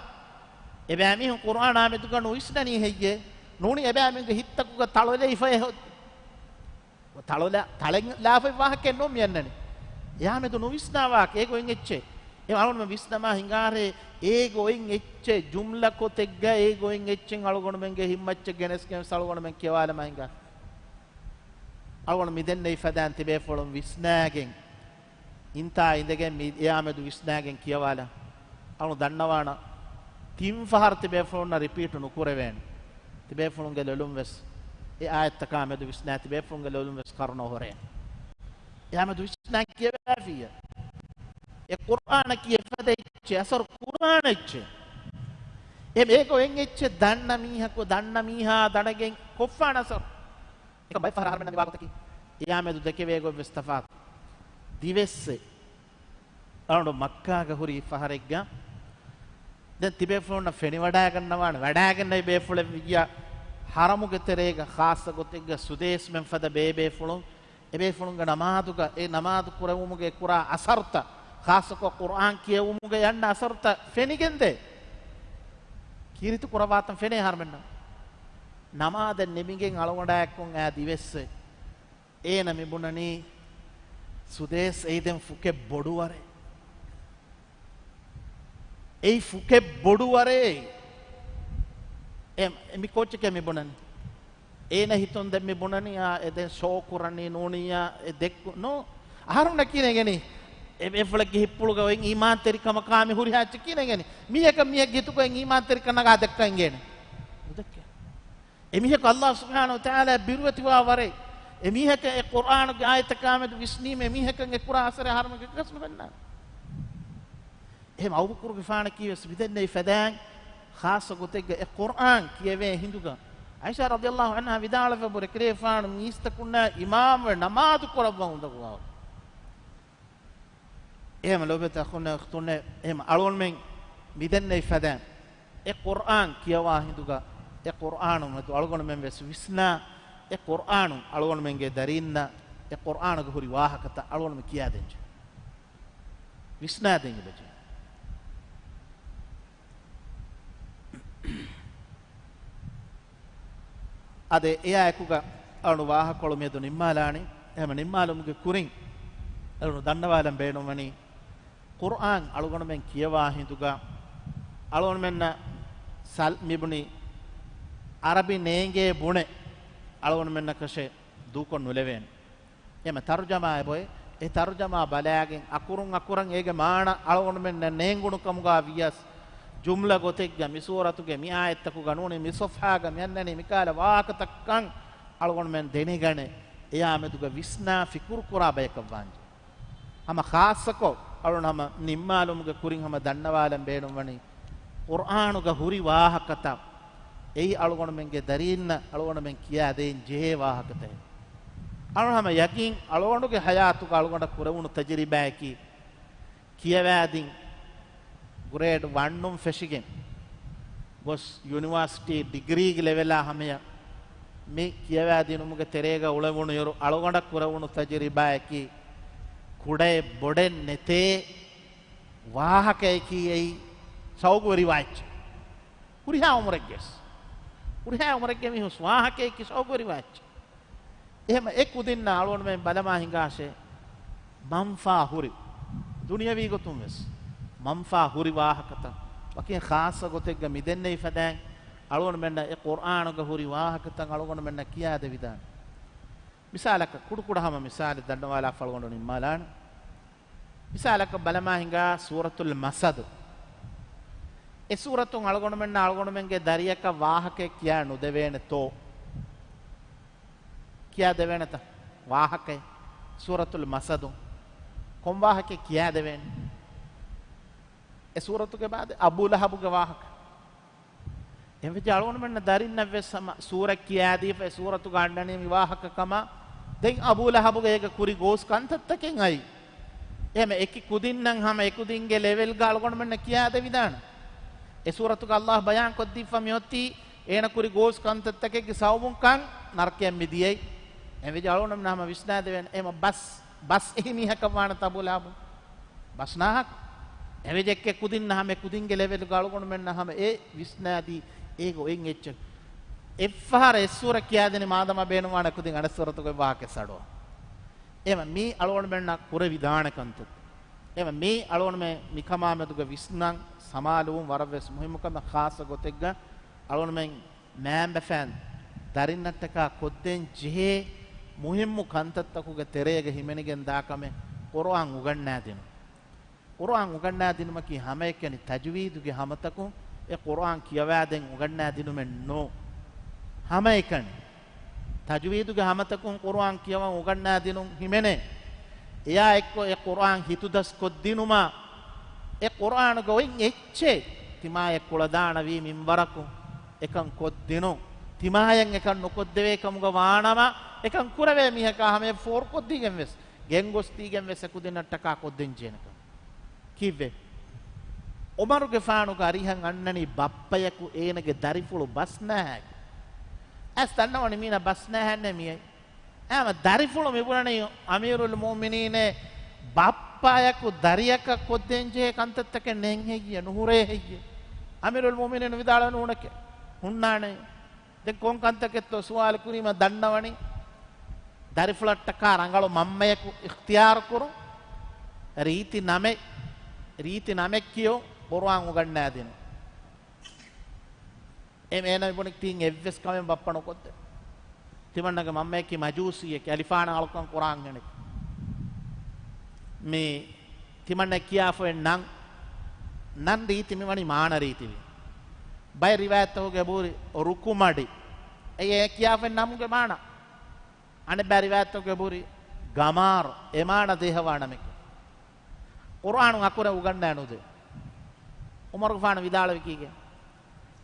އެބައިމީހުން ޤުރްއާނާ މެދުގަ ނުވިސްނަނީ ހެއްޔޭ؟ ނޫނީ އެބައިމީހުންގެ ހިތްތަކުގަ ތަޅޮލެވިފައި ހޮ-، ތަޅޮލަ-، ތަޅެއް ލާފައި ވާހަކައެއް ނޫން މި އަންނަނީ. އެއާ މެދު ނުވިސްނާ ވާހަކަ އޭގެ އޮތް އެއްޗެއް. އެ އަޅުގަނޑުމެން ވިސްނަމާ ހިނގާރޭ، އޭގެ އޮތް އެއްޗެއް ޖުމްލަ ކޮތެއްގަ އޭގެ އޮތް އެއްޗެއް އަޅުގަނޑުމެންގެ ހިތްމައްޗަށް ގެނެސްގެން ވެސް އަޅުގަނޑުމެން ކިޔަވާލަމާ ހިނގާ. އަޅުގަނޑު މިދެންނެވި ފަދައިން ތިބޭފުޅުން ވިސްނާގެން، އިންތާ އިނދެގެން މި އެއާ މެދު ވިސްނާގެން ކިޔަވާލަ. އަޅު ދަންނަވާނަ، ތިން ފަހަރު ތިބޭފުޅުންނަށް ރިޕީޓު ނުކުރެވޭނެ. ތިބޭފުޅުންގެ ލޮލުން ވެސް އެ އާޔަތްތަކާ މެދު ވިސްނާ، ތިބޭފުޅުންގެ ލޮލުން ވެސް ކަރުނަ އޮހޮރޭނެ. އެއާ މެދު ވިސްނާ ކިޔަވާފިއްޔާ. އެ ޤުރްއާނަކީ އެފަދަ އެއްޗެއް، އަސަރު ކުރާނެ އެއްޗެއް. އެ އޭގެ އޮތް އެއްޗެއް ދަންނަ މީހަކު، ދަންނަ މީހާ ދަނެގެން ކޮށްފާނެ އަސަރު. އެކަމް ބައެއް ފަހަރަށް އަހަރުމެން ދަންނަވާ ގޮތަކީ، އެއާ މެދު ދެކެވޭ ގޮތް ވެސް ތަފާތު. ދިވެއްސެއް. އަޅުގަނޑު މައްކާގަ ހުރި ފަހަރެއްގަ ދެން ތިބޭފުޅުންނަށް ފެނިވަޑައިގަންނަވާނެ، ވަޑައިގެންނެވި ބޭފުޅެއް ވިއްޔާ، ޙަރަމުގެ ތެރޭގަ ޚާއްޞަ ގޮތެއްގަ ސުދޭސްމެން ފަދަ ބޭބޭފުޅުން، އެބޭފުޅުންގެ ނަމާދުގަ، އެ ނަމާދު ކުރެވުމުގެ ކުރާ އަސަރުތައް، ޚާއްޞަކޮށް ޤުރްއާން ކިޔެވުމުގެ އަންނަ އަސަރުތައް ފެނިގެންދޭ. ކީރިތި ކުރައްވާތަން ފެނޭ އަހަރުމެންނަށް. ނަމާދެއް ނިމިގެން އަޅުގަނޑާއެކު އައި ދިވެއްސެއް. އޭނަ މި ބުނަނީ، ސުދޭސް އެއީ ދެން ފުކެއް ބޮޑުވަރެއް. އެއީ ފުކެއް ބޮޑުވަރެއް. އެ، އެ މި ކޯއްޗެކޭ މި ބުނަނީ. އޭނަ ހިތުން ދެން މި ބުނަނީ، އާ، އެ ދެން ޝޯ ކުރަނީ ނޫނިއްޔާ، އެ ދެއްކު-، ނޫ. އަހަރުންނަށް ކިޔަން އެނގެނީ، އެ ބޭފުޅެއްގެ ހިތްޕުޅުގަ އޮތް އީމާންތެރިކަމަކާ މި ހުރިހާ އެއްޗެއް ކިޔަން އެނގެނީ. މީހަކަށް މީހެއްގެ ހިތުގަ އޮތް އީމާންތެރިކަން ނަގާ ދެއްކަން އެނގޭނެ. ނުދެއްކޭ. އެމީހަކު ﷲ ސުބްޙާނަހޫ ވަތަޢާލާ ބިރުވެތިވާ ވަރެއް، އެމީހަކަށް އެ ޤުރްއާނުގެ އާޔަތަކާ މެދު ވިސްނީމަ، އެމީހަކަށް އެ ކުރާ އަސަރެއް އަހަރުމެން އެކަސް ނުފެންނާނެ. އެހެން އަބޫބަކުރުގެފާނަކީ ވެސް މިދެންނެވި ފަދައިން ޚާއްޞަ ގޮތެއްގަ އެ ޤުރްއާން ކިޔެވޭ ހިނދުގަ، ޢާއިޝާ ރަޟިޔަﷲ ޢަންހާ ވިދާޅުވެ ބުރެކެރޭފާނު މީސްތަކުންނާ އިމާމްވެ ނަމާދު ކުރައްވަމުން އުނދަގޫވާ. އެހެމަ ލޯބިވެތި އަޚުންނޭ އުޚްތުންނޭ، އެހެމަ އަޅުގަނޑުމެން މިދެންނެވި ފަދައިން އެ ޤުރްއާން ކިޔަވާ ހިނދުގަ، އެ ޤުރްއާނު މެދު އަޅުގަނޑުމެން ވެސް ވިސްނާ، އެ ޤުރްއާނު އަޅުގަނޑުމެންގެ ދަރީންނަށް އެ ޤުރްއާނުގެ ހުރި ވާހަކަތައް އަޅުގަނޑުމެން ކިޔާދޭންޖެ. ވިސްނާދޭން އެބަޖެހޭ. އާދެ، އެއާއެކުގަ އަޅު ވާހަކަކޮޅު މިއަދު ނިންމާލާނީ. އެހެމަ ނިންމާލުމުގެ ކުރިން އަޅު ދަންނަވާލަން ބޭނުންވަނީ، ޤުރްއާން އަޅުގަނޑުމެން ކިޔަވާ ހިނދުގަ އަޅުގަނޑުމެންނަށް ސަލް-، މިބުނި ޢަރަބި ނޭނގޭ ބުނެ އަޅުގަނޑުމެންނަކަށެއް ދޫކޮށް ނުލެވޭނެ. އެމަ ތަރުޖަމާ އެބޮތް، އެ ތަރުޖަމާ ބަލާގެން އަކުރުން އަކުރަށް އޭގެ މާނަ އަޅުގަނޑުމެންނަށް ނޭނގުނު ކަމުގަ ވިޔަސް، ޖުމްލަ ގޮތެއްގަ މި ސޫރަތުގެ މި އާޔަތްތަކުގަ ނޫނީ މި ޞަފްޙާގަ މި އަންނަނީ މިކަހަލަ ވާހަކަތައްކަން އަޅުގަނޑުމެން ދެނެގަނެ، އެޔާމެދުގަ ވިސްނާ ފިކުރުކުރާ ބަޔަކަށް ވާންޖެ. ހަމަ ޚާއްޞަކޮށް އަޅުން ހަމަ ނިންމާލުމުގެ ކުރިން ހަމަ ދަންނަވާލަން ބޭނުންވަނީ، ޤުރްއާނުގަ ހުރި ވާހަކަތައް، އެއީ އަޅުގަނޑުމެންގެ ދަރީންނަށް އަޅުގަނޑުމެން ކިޔާ ދޭން ޖެހޭ ވާހަކަތައް. އަޅުން ހަމަ ޔަގީން އަޅުގަނޑުގެ ޙަޔާތުގަ އަޅުގަނޑަށް ކުރެވުނު ތަޖުރިބާއަކީ، ކިޔަވާދިން ގްރޭޑް ވަނުން ފެށިގެން ގޮސް ޔުނިވާސިޓީ ޑިގްރީގެ ލެވެލާ ހަމަޔަށް މި ކިޔަވާދިނުމުގެ ތެރޭގަ އުޅެވުނުއިރު އަޅުގަނޑަށް ކުރެވުނު ތަޖުރިބާއަކީ، ކުޑައެއް ބޮޑެއް ނެތޭ ވާހަކައަކީ އެއީ ޝައުގުވެރިވާ އެއްޗެއް. ހުރިހާ އުމުރެއްގެސް، ހުރިހާ އުމުރެއްގެ މީހުސް ވާހަކައަކީ ޝައުގުވެރިވާ އެއްޗެއް. އެހެމަ އެ ކުދިންނަށް އަޅުގަނޑުމެން ބަލަމާ ހިނގާށޭ، މަންފާ ހުރި، ދުނިޔަވީ ގޮތުން ވެސް މަންފާ ހުރި ވާހަކަތައް، ވަކިން ޚާއްޞަ ގޮތެއްގަ މިދެންނެވި ފަދައިން އަޅުގަނޑުމެންނަށް އެ ޤުރްއާނުގަ ހުރި ވާހަކަތައް އަޅުގަނޑުމެންނަށް ކިޔާދެވިދާނެ. މިސާލަކަށް، ކުޑަކުޑަ ހަމަ މިސާލެއް ދަންނަވާލާފަ އަޅުގަނޑު ނިންމާލާނެ. މިސާލަކަށް ބަލަމާ ހިނގާ ސޫރަތުލް މަސަދު. އެ ސޫރަތުން އަޅުގަނޑުމެންނަށް އަޅުގަނޑުމެންގެ ދަރިއަކަށް ވާހަކައެއް ކިޔާ ނުދެވޭނެތޯ؟ ކިޔާ ދެވޭނެތަ؟ ވާހަކައެއް. ސޫރަތުލް މަސަދު. ކޮން ވާހަކައެއް ކިޔާ ދެވޭނެ؟ އެ ސޫރަތުގެ ބާދެ އަބޫ ލަހަބުގެ ވާހަކަ. އެހެންވެއްޖެ އަޅުގަނޑުމެންނަށް ދަރިންނަށް ވެސް ހަމަ ސޫރަ ކިޔާދީފަ އެ ސޫރަތުގަ އަންނަނީ މި ވާހަކަ ކަމަށް. ދެން އަބޫ ލަހަބުގެ އޭގަ ކުރި ގޯސް ކަންތައްތަކެއް އައި. އެހެމަ އެކި ކުދިންނަށް ހަމަ އެކުދިންގެ ލެވެލްގަ އަޅުގަނޑުމެންނަށް ކިޔާދެވިދާނެ. އެ ސޫރަތުގަ އައްލާހު ބަޔާން ކޮށްދީފަ މިއޮތީ އޭނަ ކުރި ގޯސް ކަންތައްތަކެއްގެ ސަބަބުން ކަން ނަރަކަޔަށް މި ދިޔައީ. އެހެންވެއްޖެ އަޅުގަނޑުމެން ހަމަ ވިސްނާދެވޭނެ. އެހެމަ ބަސް، ބަސް އެހި މީހަކަށް ވާނެތަ އަބޫ ލަހަބު؟ ބަސް ނާހަކު. އެވެޖެއްކެ ކުދިންނަށް ހަމަ ކުދިންގެ ލެވެލްގަ އަޅުގަނޑުމެންނަށް ހަމަ އެ ވިސްނާދީ އޭގޮ އެއް އެއްޗެއް. އެއްފަހަރަށް އެއްސޫރަ ކިޔާދިނި މާދަމާ ބޭނުންވާނެ ކުދިން އަނެއްސޫރަތުގެ ވާހަކަ ސަޑޯ. އެމަ މީ އަޅުގަނޑުމެންނަށް ކުރެވިދާނެ ކަންތައް. އެމަ މީ އަޅުގަނޑުމެން މިކަމާމެދުގަ ވިސްނަން ސަމާލުވުން ވަރަށްވެސް މުހިއްމު ކަމެއް. ޚާއްޞަ ގޮތެއްގަ އަޅުގަނޑުމެން މައިންބަފައިން ދަރިންނަށްޓަކާ ކޮށްދޭން ޖެހޭ މުހިއްމު ކަންތައްތަކުގެ ތެރޭގަ ހިމެނިގެން ދާ ކަމެއް ޤުރުއާން އުގަންނާދިނުން. ޤުރުއާން އުގަންނާދިނުމަކީ ހަމައެކަނި ތަޖުވީދުގެ ހަމަތަކުން އެ ޤުރުއާން ކިޔަވާދޭން އުގަންނާދިނުމެއް ނޫން. ހަމައެކަނި ތަޖުވީދުގެ ހަމަތަކުން ޤުރުއާން ކިޔަވަން އުގަންނާދިނުން ހިމެނޭ. އެޔާ އެއްކޮށް އެ ޤުރުއާން ހިތުދަސްކޮށްދިނުމަށް އެ ޤުރުއާނުގަ އޮތް އެއްޗެއް ތިމާޔަށް ކުޅަދާނަވީ މިންވަރަކުން އެކަން ކޮށްދިނުން. ތިމާޔަށް އެކަން ނުކޮށްދެވޭ ކަމުގަ ވާނަމަ، އެކަން ކުރެވޭ މީހަކާ ހަމަޔަށް ފޯރުކޮށްދީގެން ވެސް، ގެންގޮސްދީގެން ވެސް އެކުދިންނަށްޓަކާ ކޮށްދޭން ޖެހޭނެކަން. ކީއްވެ؟ ޢުމަރުގެފާނުގެ އަރިހަށް އަންނަނީ ބައްޕަޔަކު އޭނަގެ ދަރިފުޅު ބަސްނާހާގެ. އައިސް ދަންނަވަނީ މީނަ ބަސްނާހާންނޭ މިއައީ. އެހެމަ ދަރިފުޅު މިބުނަނީ އަމީރުލް މުއުމިނީނޭ ބައްޕަޔަކު ދަރިޔަކަށް ކޮށްދޭންޖެހޭ ކަންތައްތަކެއް ނެތް ހެއްޔޭ، ނުހުރޭ ހެއްޔޭ؟ އަމީރުލް މުއުމިނީން ވިދާޅުވެ ނޫނެކޭ، ހުންނާނެ. ދެން ކޮން ކަންތަކެއްތޯ ސުވާލު ކުރީމަ ދަންނަވަނީ ދަރިފުޅަށްޓަކާ ރަނގަޅު މަންމަޔަކު އިޚްތިޔާރު ކުރުން، ރީތި ނަމެއް، ރީތި ނަމެއް ކިޔުން، ޤުރުއާން އުގަންނާދިނުން. އެ އޭނަ މިބުނި ތީން އެއްވެސް ކަމެއް ބައްޕަ ނުކޮށްދޭ. ތިމަންނަގެ މަންމަޔަކީ މަޖޫސީއެކޭ، އަލިފާނަށް އަޅުކަން ކުރާން ހެނެއް. މި ތިމަންނަ ކިޔާފައި ނަން، ނަން ރީތި މިވަނީ މާނަ ރީތިވި. ބައެއް ރިވާޔަތްތަކުގެ ބުރި ރުކުމަޑި. އެ އެ ކިޔާފައި ނަމުގެ މާނަ. އަނެއްބައި ރިވާޔަތްތަކުގެ ބުރި ގަމާރު، އެ މާނަ ދޭހަވާ ނަމެކޭ. ޤުރުއާނު އަކުރެއް އުގަންނާ ނުދޭ. ޢުމަރުގެފާނު ވިދާޅުވި ކީގެ؟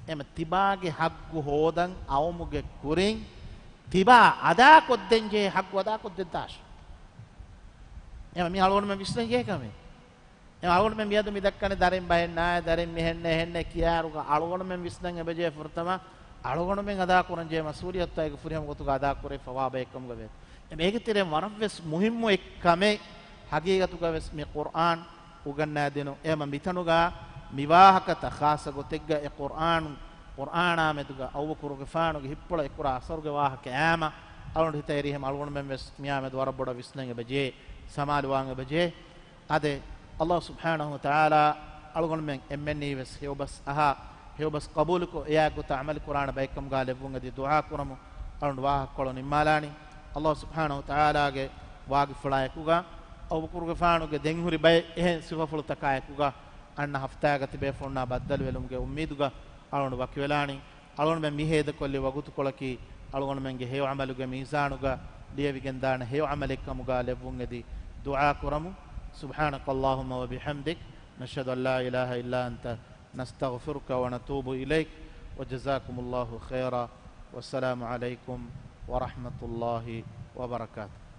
އެމަ ތިބާގެ ހައްގު ހޯދަން އައުމުގެ ކުރިން ތިބާ އަދާކޮށްދޭންޖެހޭ ހައްގު އަދާކޮށްދެއްދާށޭ. އެމަ މި އަޅުގަނޑުމެން ވިސްނަންޖެހޭ ކަމެއް. އެމަ އަޅުގަނޑުމެން މިއަދު މި ދައްކަނީ ދަރިން ބަހެއް ނާއޭ، ދަރިން މިހެންނޭ ހެންނޭ ކިޔާއިރުގަ އަޅުގަނޑުމެން ވިސްނަން އެބަޖެހޭ ފުރަތަމަ އަޅުގަނޑުމެން އަދާކުރަންޖެހޭ މަސްއޫލިއްޔަތު އޭގެ ފުރިހަމަ ގޮތުގަ އަދާކުރެވިފަވާ ބައެއްކަމުގަ ވޭ. އެމަ އޭގެ ތެރެއިން ވަރަށްވެސް މުހިއްމު އެއްކަމެއް ހަގީގަތުގަ ވެސް މި ޤުރްއާން އުގަންނާދިނުން. އެމަ މިތަނުގަ މިވާހަކަތައް ޚާއްޞަ ގޮތެއްގަ އެ ޤުރްއާނު، ޤުރްއާނާމެދުގަ އަބޫބަކުރުގެފާނުގެ ހިތްޕުޅަށް އެކުރާ އަސަރުގެ ވާހަކަ އާމަ އަޅުގަނޑު ހިތަށް އެރިހެމަ އަޅުގަނޑުމެން ވެސް މިއާމެދު ވަރަށް ބޮޑަށް ވިސްނަން އެބަޖެހޭ، ސަމާލުވާން އެބަޖެހޭ. އާދެ، ﷲ ސުބްޙާނަހޫ ވަތަޢާލާ އަޅުގަނޑުމެން އެންމެންނީ ވެސް ހެޔޮބަސް އަހާ، ހެޔޮބަސް ޤަބޫލުކޮށް، އެއާ ގޮތަށް ޢަމަލު ކުރާނެ ބައެއްކަމުގަ ލެއްވުން އެދި ދުޢާ ކުރަމު. އަޅުން ވާހަކަކޮޅު ނިންމާލާނީ. ﷲ ސުބްޙާނަހޫ ވަތަޢާލާގެ ވާގިފުޅާއެކުގަ އަބޫބަކުރުގެފާނުގެ ދެންހުރި ބައެއް އެހެން ސިފަފުޅުތަކާއެކުގަ އަންނަ ހަފްތާގަ ތިބޭފުޅުންނާ ބައްދަލުވެލުމުގެ އުއްމީދުގަ އަޅުގަނޑު ވަކިވެލާނީ. އަޅުގަނޑުމެން މި ހޭދަކޮށްލި ވަގުތުކޮޅަކީ އަޅުގަނޑުމެންގެ ހެޔޮ ޢަމަލުގެ މީޒާނުގަ ލިޔެވިގެންދާނެ ހެޔޮ ޢަމަލެއްކަމުގަ ލެއްވުންއެދި ދުޢާ ކުރަމު. سبحانك اللهم وبحمدك، نشهد أن لا إله إلا أنت، نستغفرك ونتوب إليك، وجزاكم الله خيرا، والسلام عليكم ورحمة الله وبركاته.